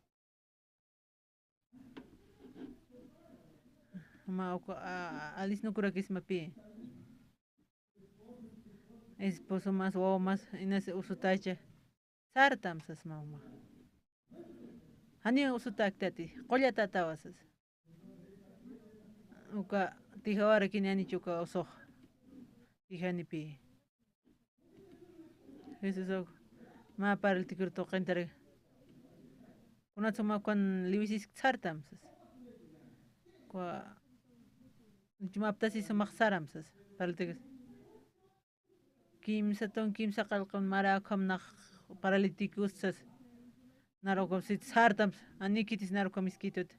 Ma uka, a, a, alisnukurakismapi. Esposo mas, wawa mas, inas usutacha. Sartam sas mama. Jani usutäktati, qullatatawa sas. Uka tijawarakin janicha uka usux. Tijanipi. Jesús, mä paralítico tuqintaraki. Kunatsa mä ukan liwisisk sartam sas. Ukwa, chumaptasi sumax saram sas, paralíticos. Kimsa tun, kimsa qillqun mara ukham nax paralíticos sas. Naru ukham sit sartam, ani khitis naru ukham iskitut.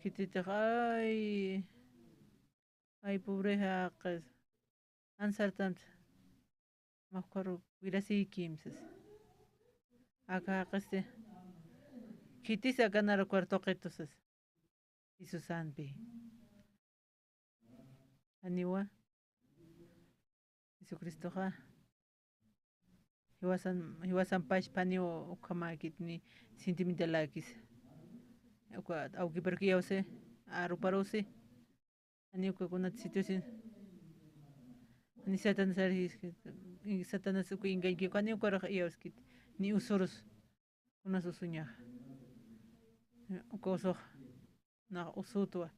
Khititix, ay, ay, pobre jaqis. Jan sartam, mä ukharu wirasïkim sas. Aka jaqisti, khitis aka naru ukharu tuqitu sas. Jesusampi. Janiwa. Jesucristoxa jiwasan, jiwasan pachpa janiw ukhamäkit ni sentimentalarakis. Uka awkiparuk iyawsi, aruparusi. Janiw uka kunat situación. Ni Satanás, Satanás uka engañkiw, janiw ukarux iyawskit. Ni usurus. Kunas usuñaxa. Uka usux nax usutwa.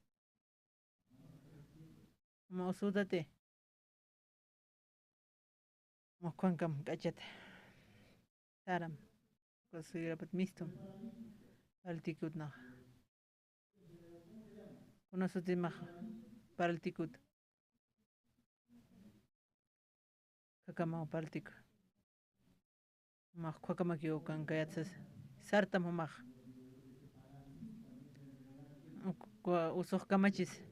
Mä usutati. Mä ukhankam k'achata. Saram. Uka suegrapat mistum. Paralíticot nax. Kunas uti mä paralíticot. Khakamaw paralítico. Jumax khakamakiw ukan kayat sas. Sartam jumax. Ukwa usux kamachis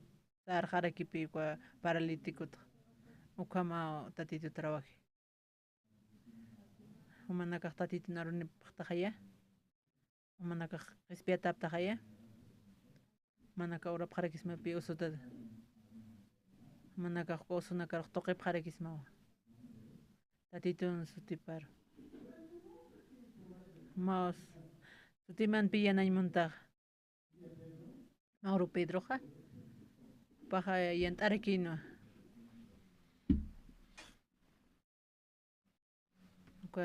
sarxarakipi ukwa paralíticot. Ukhamaw Tatitu trabaji. Jumanakax Tatitun arunipxtaxaya. Jumanakax qhispiyataptaxaya. Jumanakax urapxarakismapi usutat. Jumanakax usunakarux tuqipxarakismawa. Tatitun sutiparu. Mä sutimanpi yanañ muntaxa. Mä uru Pedroxa. Jupaxa yant'arakinwa. Uka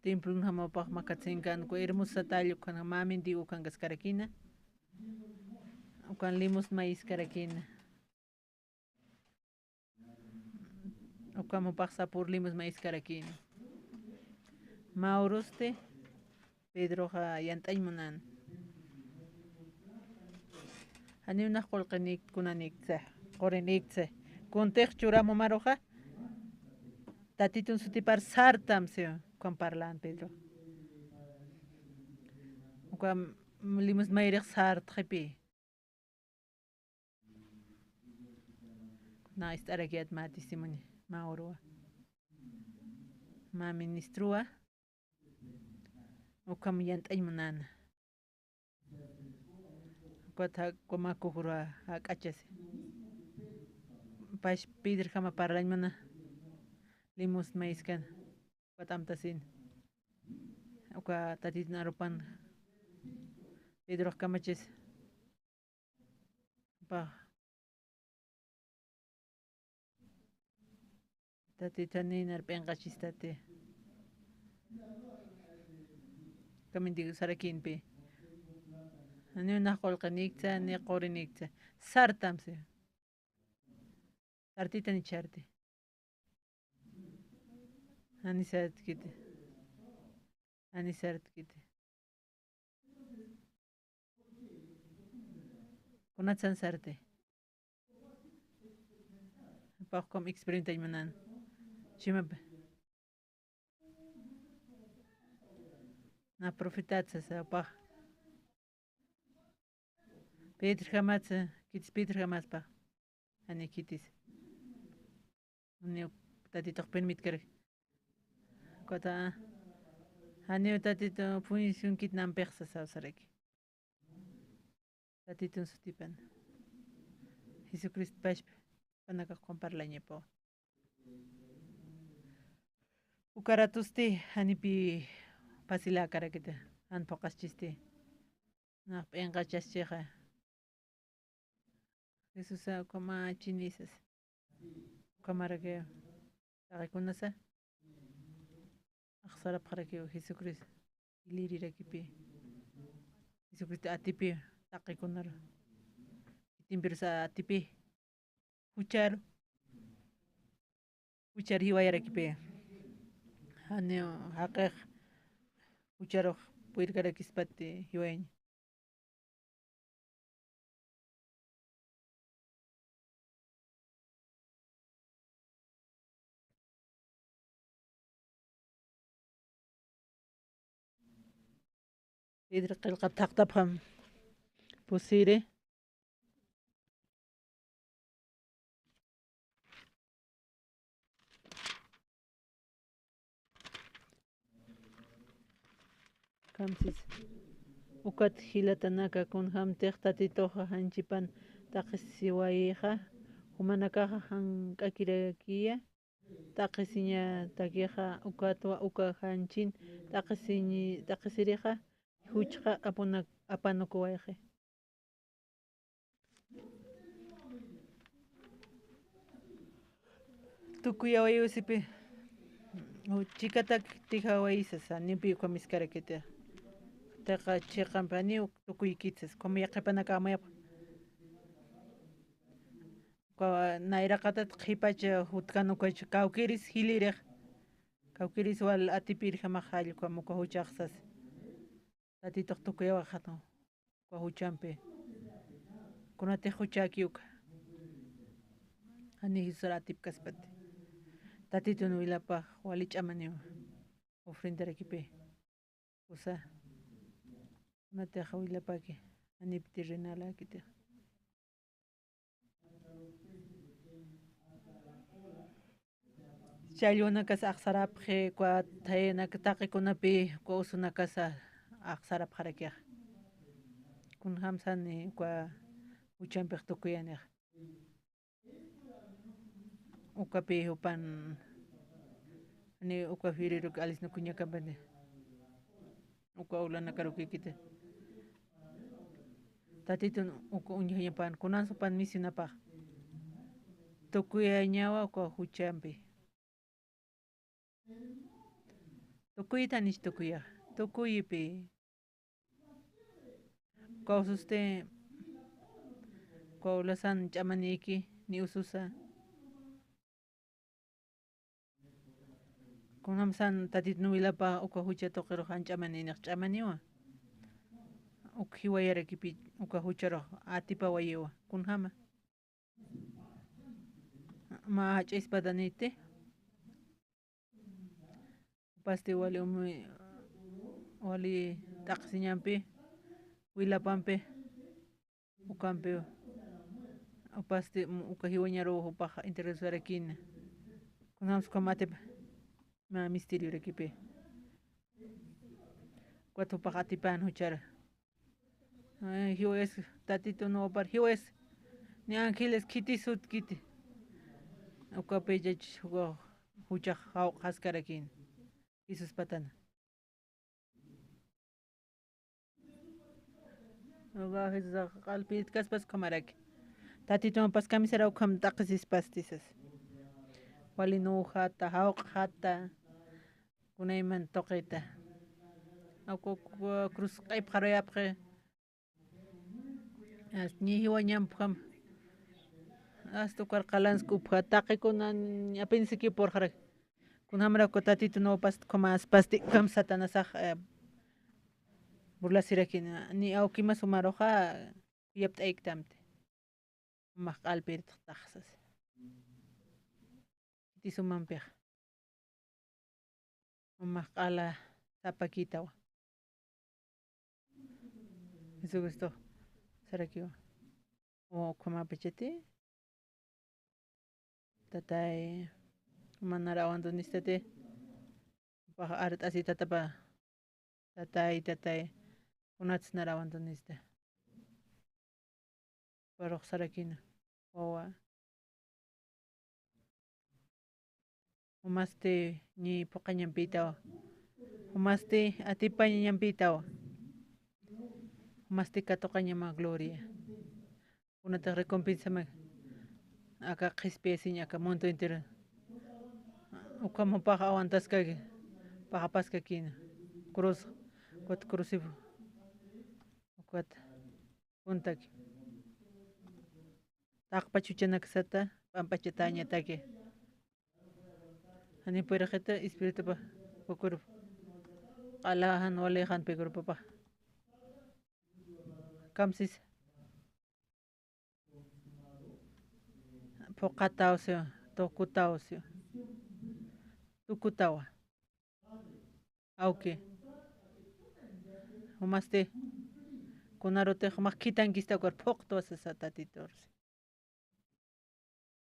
templonjama jupax makatsinkan, uka hermosa talla ukhan, mä mendigo ukankaskarakina. Ukan limosna mayiskarakina. Ukham jupax sapür limosna mayiskarakina. Mä urusti Pedroxa yant'añ munän. Janiw nax qullqinik kunaniksa, quriniksa. Kuntix churam jumaruxa, Tatitun sutipar sartam, si, ukham parlan Pedro. Ukham limosna mayirix sartxipi. Kuna ist'arakiyät mä testimonio, mä uruwa. Mä ministrowa. Ukham yant'añ munäna. Ukat jak'uma kukruwa jak'achasi. Pash Pedrojama parlañ muna. Limosna mayiskan. Ukat amtasina. Uka Tatitun arupan. Pedrox kamachis. Jupax. Tatitu, janiw nar p'inqachistati. Ukham mendigo sarakïnpi. Janiw nax qullqiniksa, ni quriniksa. Sartam, si. Sartitan icharti. Janiw sartkiti. Janiw sartkiti. Kunatsan sarti. Jupax ukham experimentañ munän. Chimap. Na profetat sasa jupax. Pedrojamatsa, khitis Pedrojamatsa pax. Janiw khitis. Janiw Tatitux permitkaraki. Ukata, janiw Tatitu funcionkit nampix sasa saraki. Tatitun sutipan. Jesucristo pachpa. Jupanakax ukham parlañapawa. Uka ratusti janipï pasiläkarakiti, jan phuqaschisti. Nax p'inqachaschixa. Jesusa ukhamachini sasa. Ukhamarakiw. Taqikunasa. Axsarapxarakiw Jesucristo. Ilirirakipi. Jesucristo atipi. Taqikunaru. Khitimpirusa atipi. Jucharu. Juchar jiwayarakipi. Janiw jaqix jucharux puyirkarakispat jiwayaña. Pedro qillqap thaqtapxam pusiri. Kamsis. Ukat jilatanaka, kunjamtix Tatituxa janchipan taqisiwayixa, jumanakaxa jank'akirakiya, taqisiñatakixa, ukatwa uka janchin taqisiñi-, taqisirixa, juchxa apuna-, apanukuwayxi. Tukuyawayiw sipi. Chikatak tijawayisasa, nipi ukham miskarakiti. Tiqa chiqampi janiw tukuykiti sas, ukham yaqhipanaka amayapxa. Uka nayraqatat qhipacha jutkan ukach kawkiris jilirix. Kawkiris wal atipirjamax jall ukham uka juchax sas. Tatitux tukuyawaxatwa. Uka juchampi. Kunatix juchäki uka. Jani Jesusar atipkaspati. Tatitun wilapax wali ch'amaniwa. Ofrendarakipi. Kusa. Kunatix wilapaki. Janipti rinalakitix. Challwanakas axsarapxi, uka thayanak taqikunapi, uka usunakas axsarapxarakixa. Kunjamsani uka juchampix tukuyanixa. Ukapi jupan, ni uka firiruk alisnukuñakampani. Uka ulanakarakikiti. Tatitun uka uñjañapan, kunan supan misionapax. Tukuyañawa uka juchampi. Tukuytanich tukuyax. Tukuyipi. Uka ususti, uka ulasan ch'amaniyki, ni ususa. Kunjamsan Tatitun wilapa uka jucha tuqirux jan ch'amaninix ch'amaniwa. Uk jiwayarakipi uka jucharux atipawayiwa. Kunjama. Mä jach'a ispataniti. Upasti wali umi, wali t'aqsiñampi, wilapampi. Ukampi, upasti, uka jiwañaru jupax interesarakina. Kunjams ukham atipa, mä misteriorakipi. Ukat jupax atipan juchara. Ay, jiwayas, Tatitun wapar, jiwayas, ni ángeles khiti sutkiti. Ukapi jach, uka juchax jawq'askarakina. Jesús patana. Uka Jesusax q'alpiritkaspas ukhamaraki. Tatitumapas kamisaraw ukham t'aqisispasti sas. Wali nüjata, jawq'jata, kunayman tuqita. Uka, uka cruz q'ipxarayapxi. As, ñi jiwañampi ukham. Asta ukar qalanskupxa, taqikuna ñapinsikiw purxaraki. Kunjamaraku Tatitun wapasti, ukhamaspasti, ukham Satanasax, eh, burlasirakina, ni awkimas umaruxa, khuyapt'ayktamti. Umax q'alpirtxtax sas. Khiti sumampix. Umax q'ala sapakitawa. Jesucristo sarakiwa. O ukhamapachati. Tatay, manara awantunistati. Pax art'asi tatapa. Tatay, tatay. Kunats nara awantunista. Paruxsarakina. Wawa. Jumasti ñi phuqhañampïtawa. Jumasti atipañampïtawa. Jumasti katuqañama gloria. Kunatix recompensama aka qhispiyasiñ aka mundo entero. Ukham jupax awantaskaki, paxapaskakina. Cruz, ukat crucifijo. Ukat. Kuntaki. Taqpach juchanaksata, p'amp'achatañataki. Jani purixita espiritupa. Uka grupo. Q'ala jan wali jan pi grupopax. Kamsis. Phuqhataw siwa, tukutaw siwa. Tukutawa. Awki. Jumasti. Kunarutix jumax khithankista ukar phuqtwa sasa Tatitur.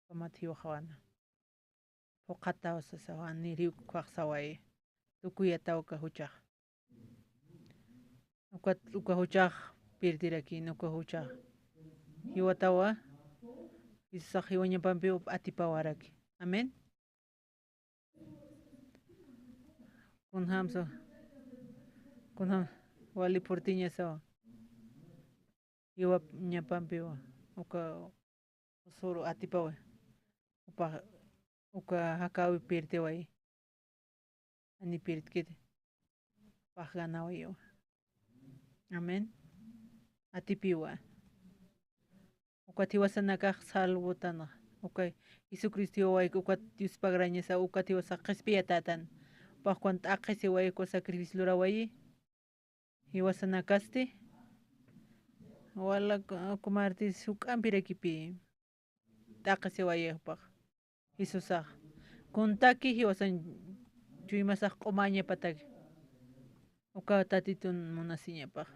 Jumat jiwxawana. Phuqhataw sasa, janiriw ukhaxsawayi. Tukuyataw uka juchax. Ukat, uka juchax pirdirakïn, uka juchax. Jiwatawa, Jesusax jiwañapampiw atipawaraki. Amén. Kunjamsa, kunjam, wali purtiñasawa. Jiwañapampiwa, uka suru atipawi. Upa, uka jakäwi pirtiwayi. Jani pirtkiti. Pax ganawayiwa. Amén. Atipiwa. Ukat jiwasanakax salvotanxa. Uka Jesucristo jiwawayki, ukat Diospa grañasa, ukat jiwasax qhispiyatätan. Upax ukan t'aqhisiwayi, uka sacrificio lurawayi. Jiwasanakasti. Wala ku-, kumartis juk'ampirakipï. T'aqhisiwayi jupax. Jesusax. Kuntaki jiwasan chuymasax q'umañapataki. Uka Tatitun munasiñapax.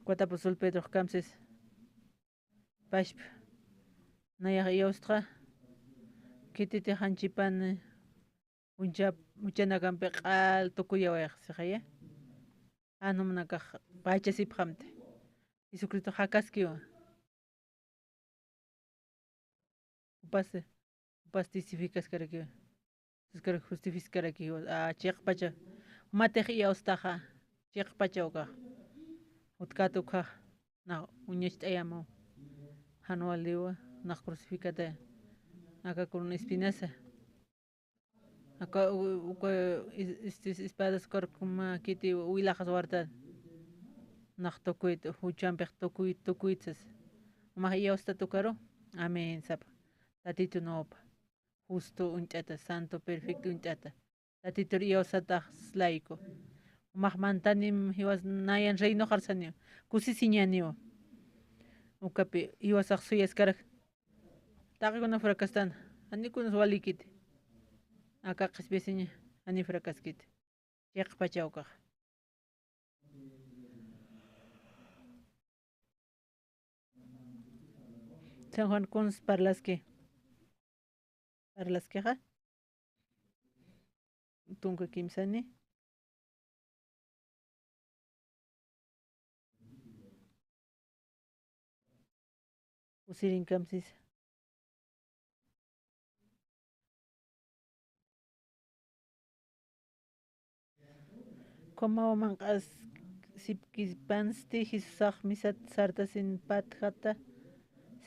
Ukat apóstol Pedrox kamsis. Pachpa. Nayax iyawstxa. Khititix janchipan. Juncha, junchanakampi q'al tukuyawayxsixaya. Jan jumanakax pachasipxamti. Jesucristo jakaskiwa. Jupas, jupas testificaskarakiwa. Jupaskar justifiskarakiwa. A, chiqpacha. Jumatix iyawstaxa. Chiqpacha ukax. Utkat ukhax. Nax uñacht'ayamaw. Jan waliwa. Nax crucificataya. Aka corona espinasa. Aka u-, uka is-, is-, is-, espadas karkuma khiti wilaxas wartan. Nax tukuyt, juchampix tukuyt, tukuyt sas. Umax iyawstat ukaru. Amén, sapa. Tatitun upa. Justo uñt'ata, santo, perfecto uñt'ata. Tatitur iyawsatax layku. Umax mantanim jiwas nayan reinoxar saniw. Kusisiñaniw. Ukapi jiwasax suyaskarak. Taqikuna fracastan, janikunas walikiti. Aka qhispisiña, jani fracaskiti. Chiqpacha ukax. San Juan, kuns parlaski. Parlaskixa. Tunka kimsani. Usirinkamsisa. Kumaw manq'asipkipansti Jesusax misat sartasin patjata,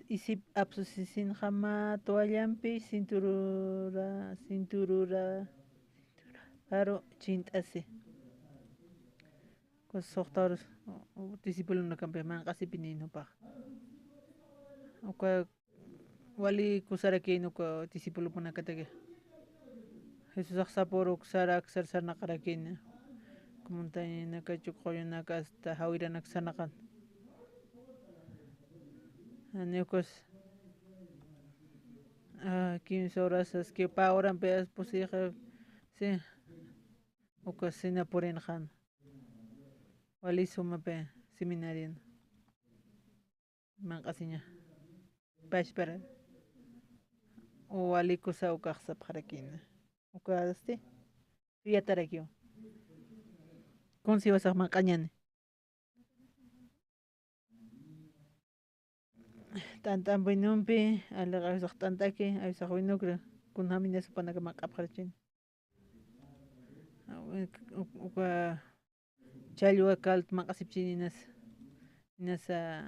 isip apsusisinxa mä toallampi cinturura, cinturura, cintururaru chint'asi. Uka suxtawrus discipulonakampi manq'asipinïn jupax. Uka wali kusarakïn uka discipulopunakataki. Jesusax sapüru uksar aksar sarnaqarakïna. Uka montañanaka, chukxullanaka, hasta jawiranak sarnaqan. Jani ukas, ah, kimsa horas aski pä horampi pusïxa, sí, uka cena purinxan. Wali sumapi seminarian. Manq'asiña. Pachpara. O wali kusa ukax sapxarakïna. Ukasti. Suyatarakiw. Kunsi jiwasax manq'añäni. T'ant'amp winumpi, aliq awisax t'ant'aki, awisax winukra, kunjäminas jupanaka manq'apxarachin. Uka challwa caldo manq'asipchin inas, inas, ah,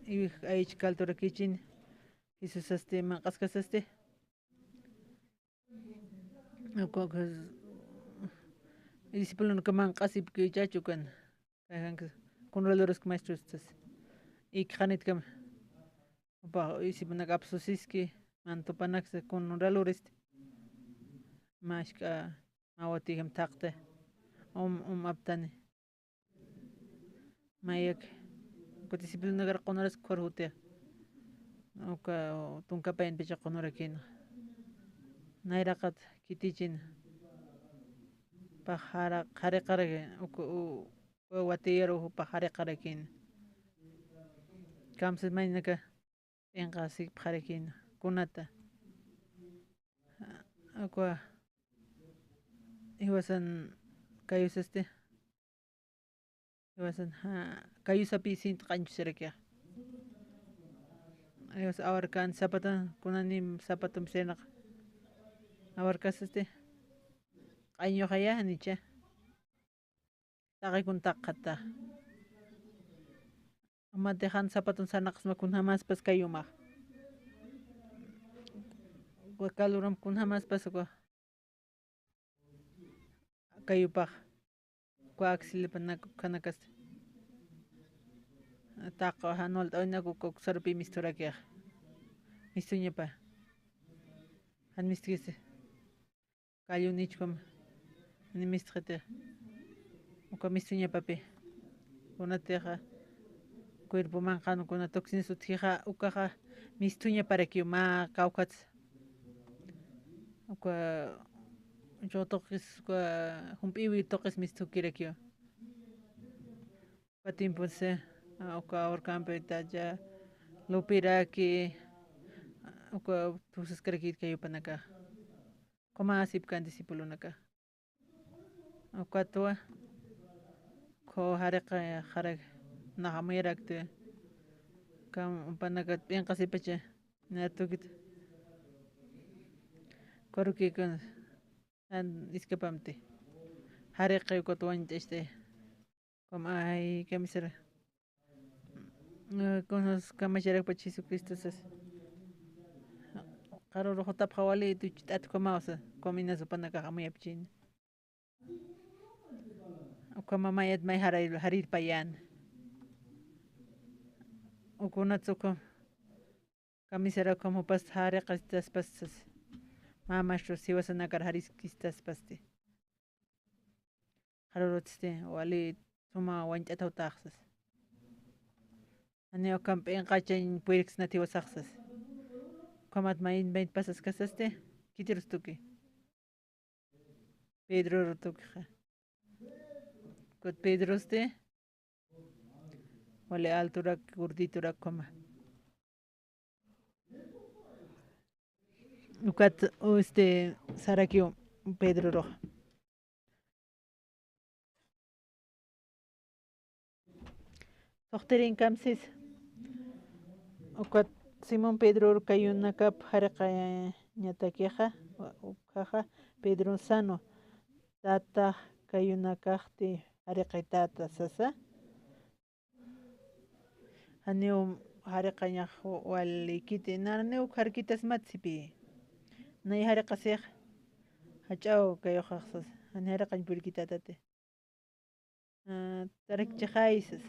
iwij ayich caldorakichin, Jesusasti manq'askasasti. Uka, uka, discipulonaka manq'asipkichachu kan. Kayjankas, kun raluraski maestro, estas. Ikxanitkama. Upa, discipulonak apsusiski, mantupanaksa, kun raluristi. Mashk'a, Mä watiyjam thaqti. Um, um aptani. Mayak, uka disciplinakar qunaras khurusti. Uka tunka payanpicha qunurakïna. Nayraqat khitichin. Pax jara-, jariqaraki, uka, u-, uka watiyaru pax jariqarakïna. Kamsis maynaka p'inqasikpxarakïna. Kunata. Uka jiwasan kayusasti. Jiwasan, ja, kayusapi sint'qañchusirakixa. Jiwas awarkan sapatan, kunanim sapatum sirnaq. Awarkasasti. Q'añuxaya, janicha. Taqikun taqata. Amati jan sapatun sarnaqasma kunjamaspas kayumax. Uka kaluram kunjamaspas uka kayupax. Uka axilipanak ukanakas. Taq jan walt'awinaka uka uksarupi misthurakixa. Misthuñapa. Jan misthkisi. Kallun ichhum, ni mistxiti. Uka misthuñapapi. Kunatixa, cuerpo manqan kuna toxinas utjixa, ukaxa misthuñaparakiw mä kawkhatsa. Uka uka tuqis, uka jump'iwi tuqis misthukirakiw. Uka tiemposi, a, uka awarkampi taya lupiraki, a, uka tusaskarakit kayupanaka. Ukhama asipkan discipulonaka. Ukatwa, ukhu jariqa, jariq, nax amuyarakti. Kam, jupanakat p'inqasipacha, natukit. Ukharukikun, jan iskapamti. Jariqa ukat wañt'asti. Como, ay, kamisara. Eh, kunas kamacharakpach Jesucristo sas. Qarurux jutapxa wali tucht'at ukhamaw sa, ukham inas jupanakax amuyapchini. Ukhama mayat may jarir, jarirpayan. Ukunats ukham. Kamisara ukham jupas jariqasitaspastas. Mä maestro siwasanakar jariskisitaspasti. Qarurutsti, wali suma wañt'ataw taxsas. Janiw ukham p'inqachañ puyirksnati wasaxsas. Ukhamat mayin, mayin pasaskasasti, khitirustuki. Pedrorutukixa. Kut Pedrosti, wali alturak, gorditurak ukhama. Ukat, este, sarakiw Pedrorux. Suxtirinkamsis, ukat Simón Pedror kayunakap jariqañatakixa, ukhaxa Pedro sano, tata kayunakaxti jariqitata sasa. Janiw jariqañax walikiti, naniw uk jarikitasmat sipi. Nay jariqasix, jach'aw kayuxaxsas, jani jariqañ purikitatati. Ah, tarikchixaysas,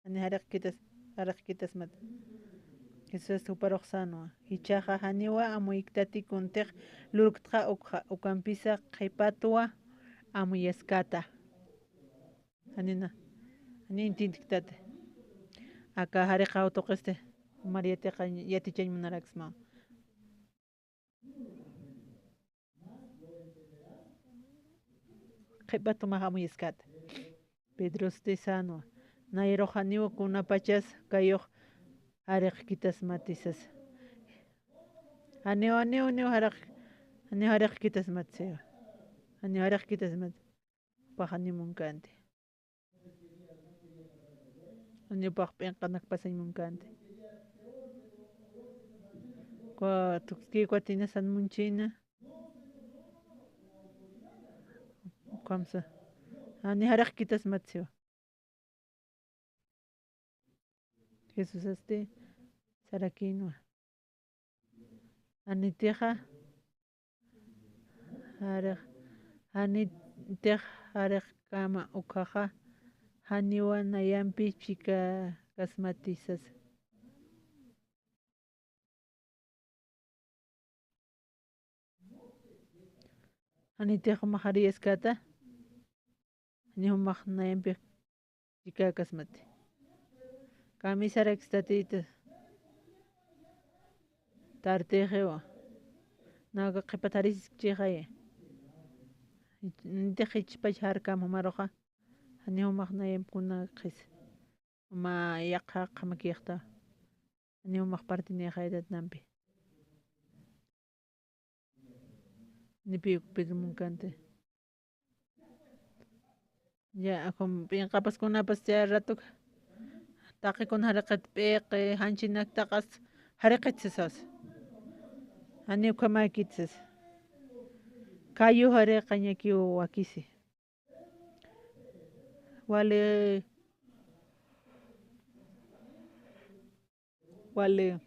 jani jariqkitas, jariqkitasmat. Jesús juparux sänwa, jichhaxa janiwa amuyiktati kuntix lurktxa ukxa, ukampisa qhipatwa amuyaskata. Janina, jani entiendktati. Aka jariqaw tuqisti, Mariatixa yatichañ munaraksmaw. Qhipatumax amuyaskata. Pedrosti sänwa, nayrux janiw kunapachas kayux jariqkitasmati sasa. Janiw, janiw, janiw jariq, janiw jariqkitasmat siwa. Janiw jariqkitasmat. Jupax janiw munkänti. Janiw jupax p'inqanakpasañ munkänti. Uka tukt'ki ukat inasan munchïna. Ukamsa. Jani jariqkitasmat siwa. Jesusasti sarakïnwa. Janitixa, jariq, janitix jariqkama ukhaxa, janiwa nayampi chikakasmati sasa. Janitix jumax jariyaskata, jani jumax nayampix chikäkasmati. Kamisarakistatïta tartïxiwa. Naka qhipat jarisiskchixaya. Nitix jichhpach jarkäm jumaruxa. Jani jumax nayampkunakxis. Juma yaqha qhamakïxta. Jani jumax partinïxaytat nampi. Nipi ukpirmunkanti. Ya, jum, p'inqapas kunapas chay ratuka. Taqikun jariqit p'iqi, janchinak taqas jariqit sisas. Jani ukhamäkit sas. Kayu jariqañakiw wakisi. Wali, wali,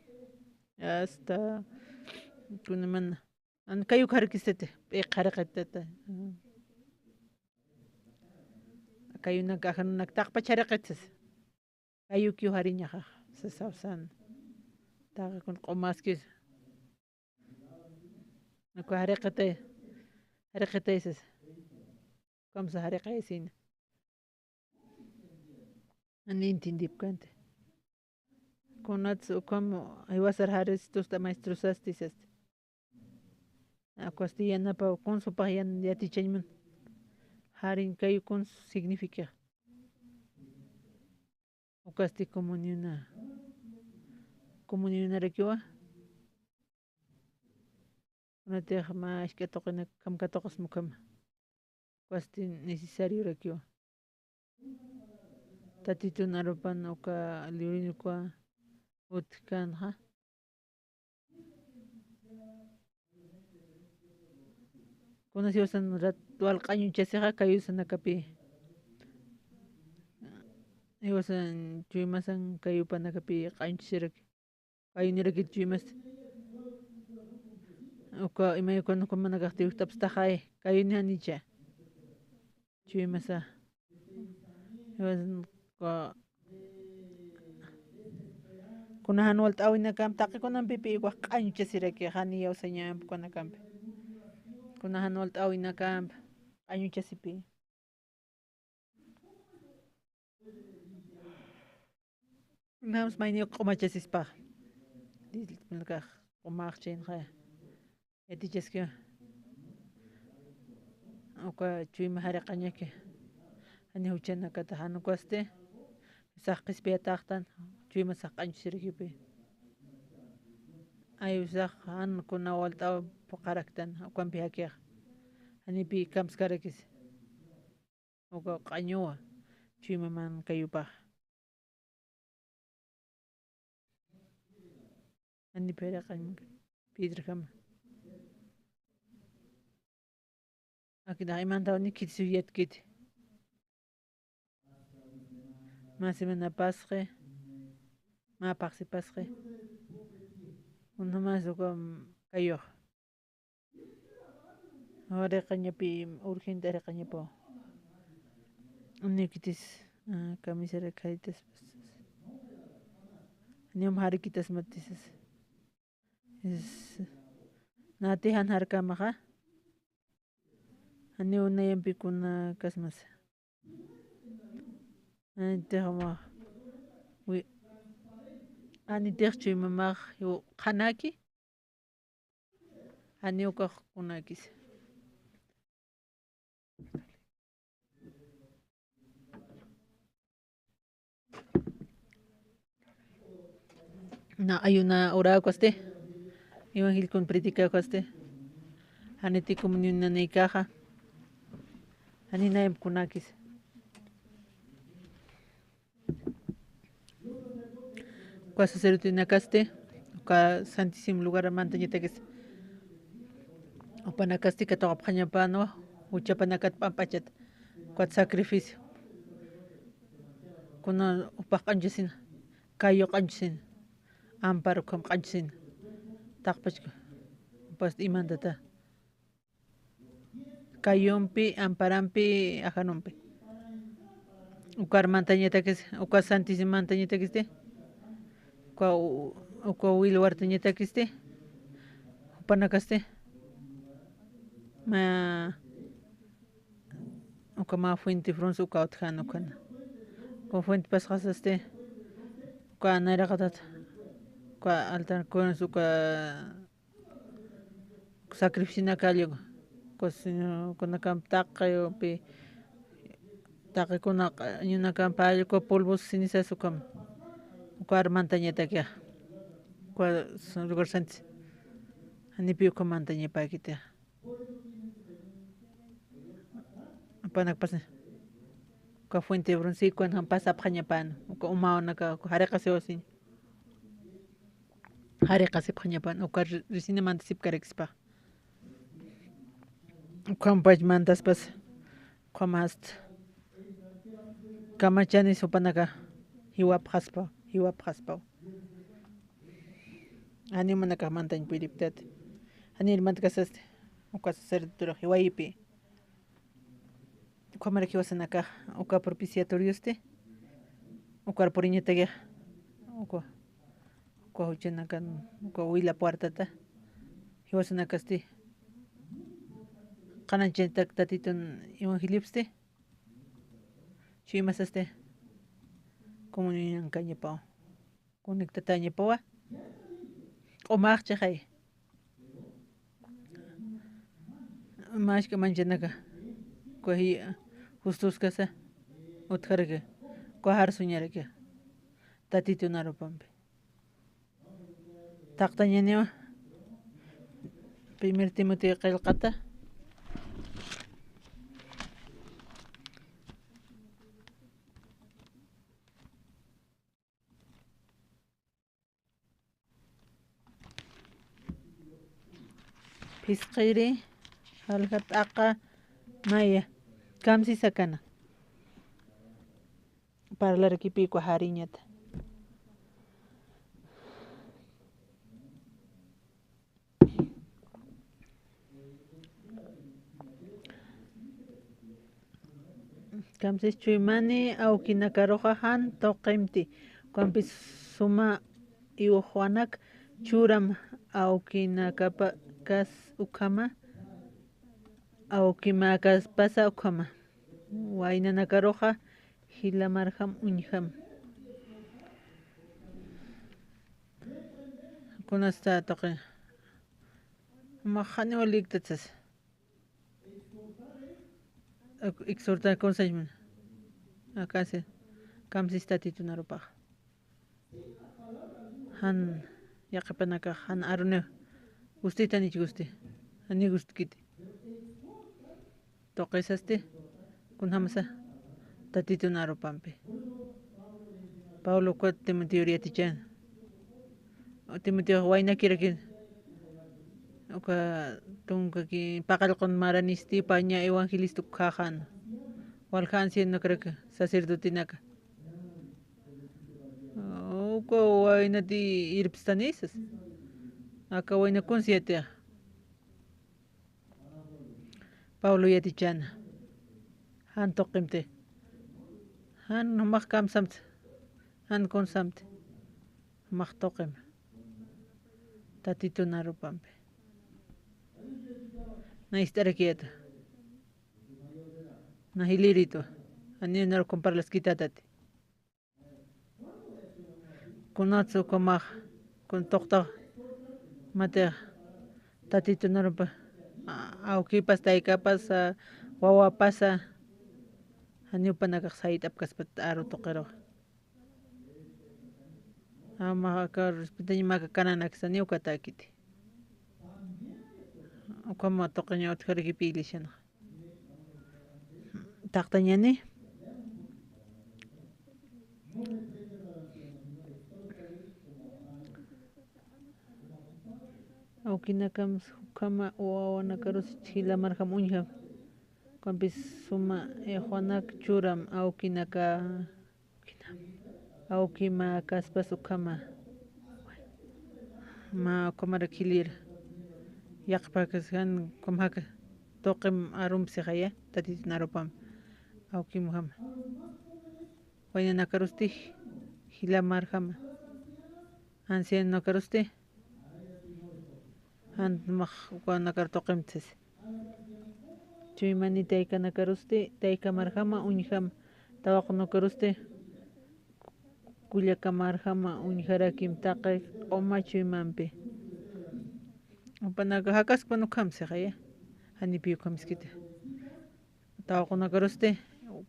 hasta, kunamana. An kayu jariqistati, p'iq jariqitata. Kayunak, ajanunak taqpach jariqit sas. Kayukiw jariñaxa, sasawsan. Taqikun q'umaskis. Uka jariqitay, jariqitay sas. Ukham sas jariqayasina. Jani entiendipkänti. Kunats ukham jiwasar jarisistusta maestrosasti sasti. Ukhasti yanapaw, kuns jupax yan-, yatichañ mun. Jariñ kayu kuns significa. Ukhasti comuniona. Comunionarakiwa. Kunatix mä jisk'a tuqinak kamkatuqasma ukhama. Ukhasti necesariorakiwa. Tatitun arupan uka librun uka utjkänxa. Kunas jiwasan rat wal q'añuchasixa kayusanakapi. Jiwasan chuymasan kayupanakapi q'añuchasiraki. Kayunirakit chuymasa. Uka imayukan jumanakax tiwjtapstaxay, kayuni janicha. Chuymasa. Jiwasan, uka, kuna jan walt'äwinakamp, taqi kunampipi igual q'añuchasiraki, jani iyawsañamp kunakampi. Kuna jan walt'äwinakamp, q'añuchasipi. Nams mayniw q'umachasispa. Nakax q'umaxchinxa. Yatichaskiwa. Uka chuyma jariqañaki. Jani juchanakata jan ukwasti. Sax qhispiyataxtan. Chuyma sax q'añuchasirakipi. Ay usax jan kuna walt'aw phuqharaktan. Ukampi jakixa. Janipi kamskarakis. Uka q'añuwa, chuyma man kayupax. Janipi jariqañ, piedrajama. Akinax imantaw ni khitisuy yatkiti. Mä semana pasxi, mä phaxsi pasxi. Unamas uka kayux. Jariqañapi, urgente jariqañapaw. Anikitis, ah, camisera khaytas. Nium jarikitas matisas. Es, nati jan jarkamaxa. Ani una yampi kuna kasmas. Anitix umax, wi-, anitix chuymamax, yu-, qhanaki, janiw ukax kunakis. Na ayuna ura ukwasti, evangelicon predica ukwasti, janiti comunión nanikaxa, jani nayamp kunakis. Uka sacerdotenakasti, uka santísimo lugar mantañatakis. Jupanakasti katuqapxañapanwa, juchapanakat p'amp'achat, ukat sacrificio. Kuna jupax q'añchasina, kayu q'añchasina, amparo ukham q'añchasina, taqpachka, jupasti imantata. Kayumpi, amparampi, ajanumpi. Ukar mantañatakis, uka santísimo mantañatakisti, uka u-, uka wilwartañatakisti, jupanakasti, mä, Ukhama fuente bronce uka utjän ukhana. Uka fuente pasxasasti, uka nayraqatat, uka altar kunas uka sacrificio nakallu, uka señor, uka nakamp taqi, upi, taqi kuna, ñunakamp allqu polvos cenizas ukham. Uka armantañatakixa. Uka lugar santis. Janipi uka mantañapäkitixa. Apanakpasni. Uka fuente de bronce, ukan jampasa apxañapan. Uka umawanaka, uka jariqasiwasiñ. Jariqasipxañapan, uka ri-, risiñamanta sipkarakispa. Ukhampach mantaspas, ukhamast. Kamachanis jupanaka, jiwapxaspa, jiwapxaspa. Janiw manakax mantañ puriptati. Janiw mantkasasti. Uka sacerdote jiwayipi. Ukhamaraki jiwasanakax, uka propiciatoriosti. Ukar puriñatakixa. Uka, uka juchanakan, uka wila puertata. Jiwasanakasti. Qananchatak Tatitun evangeliopsti. Chuymasasti. Comunionankañapaw. Conectatañapawa. Q'umax chixay. Machk'a manchanaka. Uka justuskasa utjaraki. Uka jarsuñaraki. Tatitun arupampi. Taqtañaniwa. Primer Timoteo qillqata. Phisqiri, jalja t'aqa, maya, kamsisakana. Parlarakipi uka jariñata. Kamsis chuymani awkinakaruxa jan tuqimti, ukampis suma iwxwanak churam awkinakapakas ukhama, awkimäkaspasa ukhama, waynanakaruxa jilamarjam uñjam. Kunasta tuqi. Max janiw lïgtat sasa. Exhortar, consejo. Akasi, kamsis Tatitun arupax. Jan yaqhipanakax, jan aruniw. Gustitañ, gusti. Janiw gustkiti. Tuqisasti, kunjamasa, Tatitun arupampi. Pablo ukat Timoteor yatichäna. Timoteox waynakirakin. Uka tunkaki paqallqun maranisti, paña evangelista ukxaxan. Walja ancianonakaraki, sacerdotenaka. Uka waynati irpstani sasa. Aka wayna kunsi yatixa. Pablo yatichäna. Jan tuqimti. Jan jumax kamsamti. Jan kunsamti. Jumax tuqim. Tatitun arupampi. Na ist'arakiyäta. Na jilïritwa. Janiw naru compararlaskitätati. Kunats ukhamax, kun tuqtax, matix, Tatitun arupa, a-, awkipas, taykapas, a, wawapasa, janiw jupanakax sayt'apkaspat aru tuqirux. Jamax aka respetañ mä aka kananaksa, janiw ukatäkiti. Ukhama tuqiña utjarakipï iglesianxa. Taqtañani. Awkinakams ukhama wawanakarus jilamarjam uñjam. Ukampis suma iwxwanak churam awkinaka. Awkimäkaspas ukhama. Mä ukhamarak jilïr. Yaqhipakas jan ukhamjaka tuqim arumpsixaya, Tatitun arupam. Awkim ukhama. Waynanakarusti jilamarjama. Ancianonakarusti. Jan jumax ukanakar tuqimti sasa. Chuymani taykanakarusti, taykamarjama uñjam, tawaqunakarusti, kullakamarjama uñjarakim taqi q'uma chuymampi. Jupanaka jakaspan ukham sixaya, janipi ukham iskita. Tawaqunakarusti,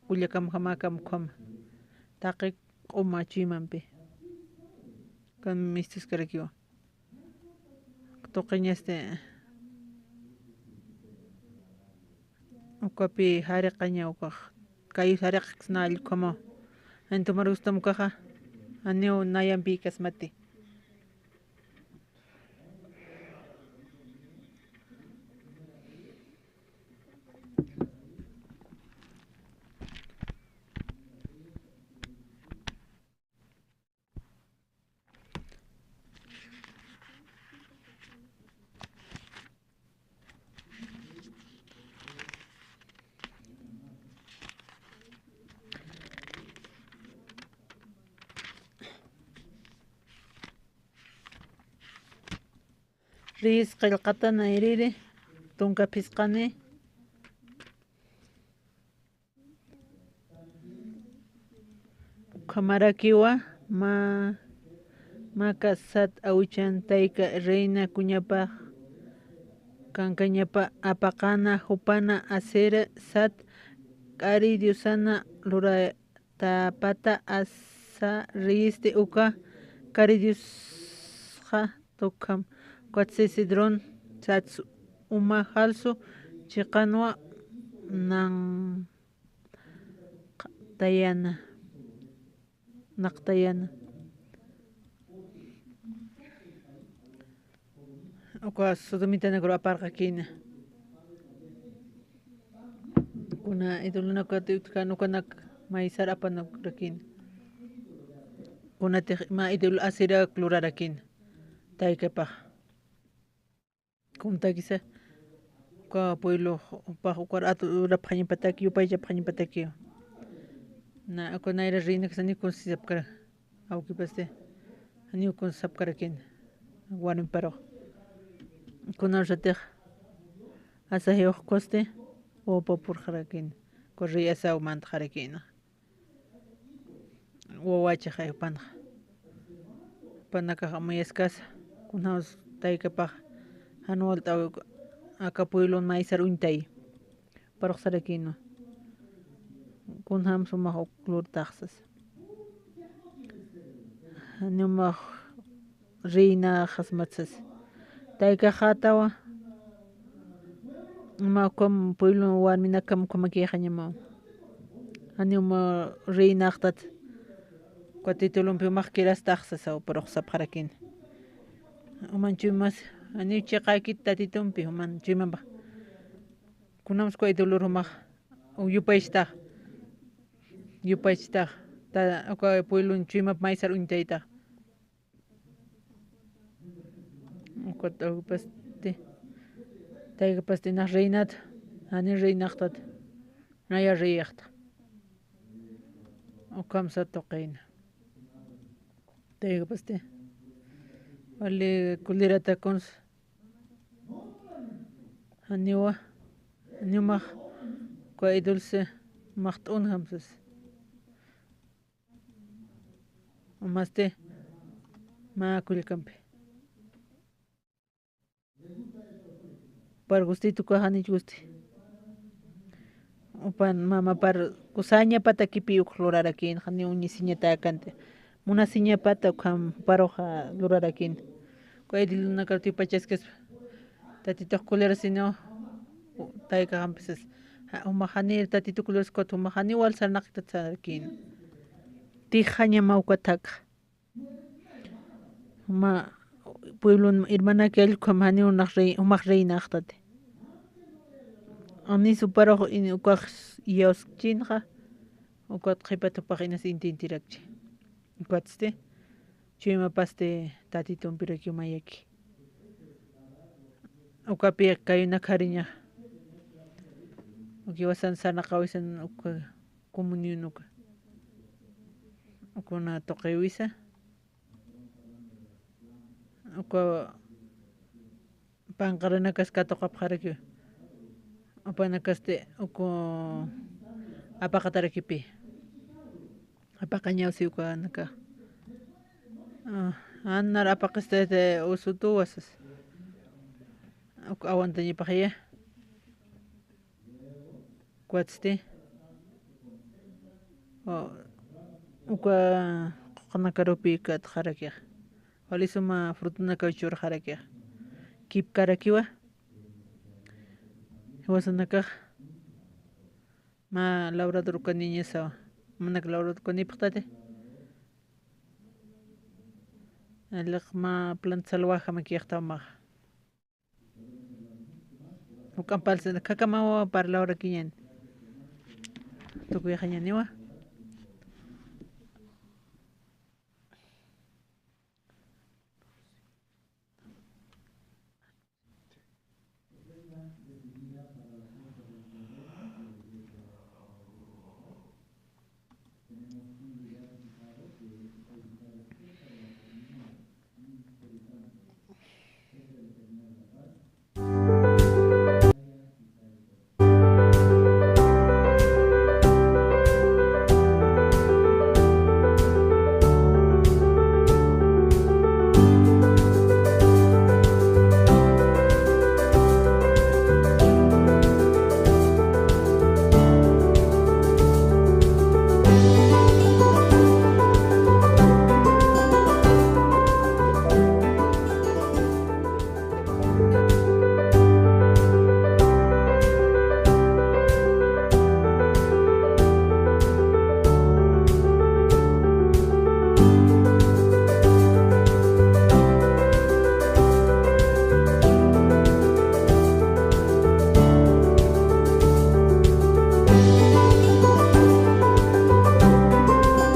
kullakamjamakam ukhama. Taqi q'uma chuymampi. Kan mistuskarakiwa. Tuqiñasti ukapi jariqaña ukax. Kayu jariqksna allkhamaw. Antumar gustam ukaxa. Aniw nayampïkasmati. Riyis qillqata nayriri, tunka phisqani. Ukhamarakiwa mä, mäka sat awichan tayka reina kuñapax kankañapa apaqana jupana Asera sat k'ari diosana luratapata asa riyisti uka k'ari diosxa tukham. Ukatsi Cedrón sats uma jalsu chiqanwa nan tayana, naqtayana. Uka sodomitanakru aparqakïna. Kuna idolonakat utjan ukanak maysar apanurakïna. Kunatix mä idol Aserak lurarakïna. Taykapax. Kuntakisa, uka pueblo, jupax ukar atu urapxañapataki, yupaychapxañapatakiw. Na, uka nayra reinakas janiw kunsisapkara, awkipasti, janiw kunsisapkarakïna, warmiparux. Kunawsatix, Asa jiwxkusti, wawpa purxarakïna, uka rey Asaw mantaxarakïna. Wawachaxa jupanxa. Jupanakax amuyaskasa, kunjams taykapax, jan walt'äwi aka pueblon maysar uñtay. Paruxsarakïnwa. Kunjams jumax uk lurtax sasa. Janiw jumax reinaxasmat sasa. Taykaxätawa, uma ukham pueblon warminakam ukhamakïxañamaw. Janiw uma reinaxtat. Uka titulumpi jumax kirastax sasaw, paruxsapxarakïna. Juman chuymas, janiw chiqäkit tatitumpi, juman chuymampax. Kunams uka idolor jumax, yupaychtax. Yupaychtax. Ta, uka pueblon chuymap maysar uñtaytax. Ukat awkipasti, taykapasti nax reinat, jani reinaxtat, naya reyaxta. Ukham sat tuqina. Taykapasti, wali kullirata kuns, janiwa, janiw jumax, uka idolsi, jumax t'unjam sas. Umasti, mä kullkampi. Jupar gustitu uka janich gusti. Jupan mamapar kusañapata kipi uk lurarakïna, janiw uñisiñatäkänti. Munasiñapata ukham juparuxa lurarakïna. Uka idolonakar yupaychaskas, tatitux kulirasiniw, taykaxampi sas. Ja, jumax janir tatitu kuliraskat, jumax janiw wal sarnaqtat sarakïna. Tixañamaw uka thakha. Juma pueblon hermanaki allkham janiw nax rey, jumax reinaxtati. Anis juparux in, ukax iyawskchinxa, ukat qhipat jupax inas intintirakchi. Ukatsti, chuymapasti tatitumpirakiw mayaki. Ukapi kayunakariña. Uka jiwasan sarnaqawisan uka comunión uka. Ukuna tuqiwisa. Uka panqaranakas katuqapxarakiw. Apanakasti uku apaqatarakipi. Apaqañaw si ukanaka. Ah, annar apaqistayta usutuwa sas. Uku awantañapaxaya. Kuatsti. O, uka quqnakarupi katxarakixa. Wali suma frutanakaw churxarakixa. Kipkarakiwa. Jiwasanakax. Mä lawrador ukaniñasawa. Manak lawrador ukanipxtati. Aliq mä planta salvajamakixtamaxa. Juk'amp parlsina, khakamawa parlawrakiñäni. Tukuyxañäniwa.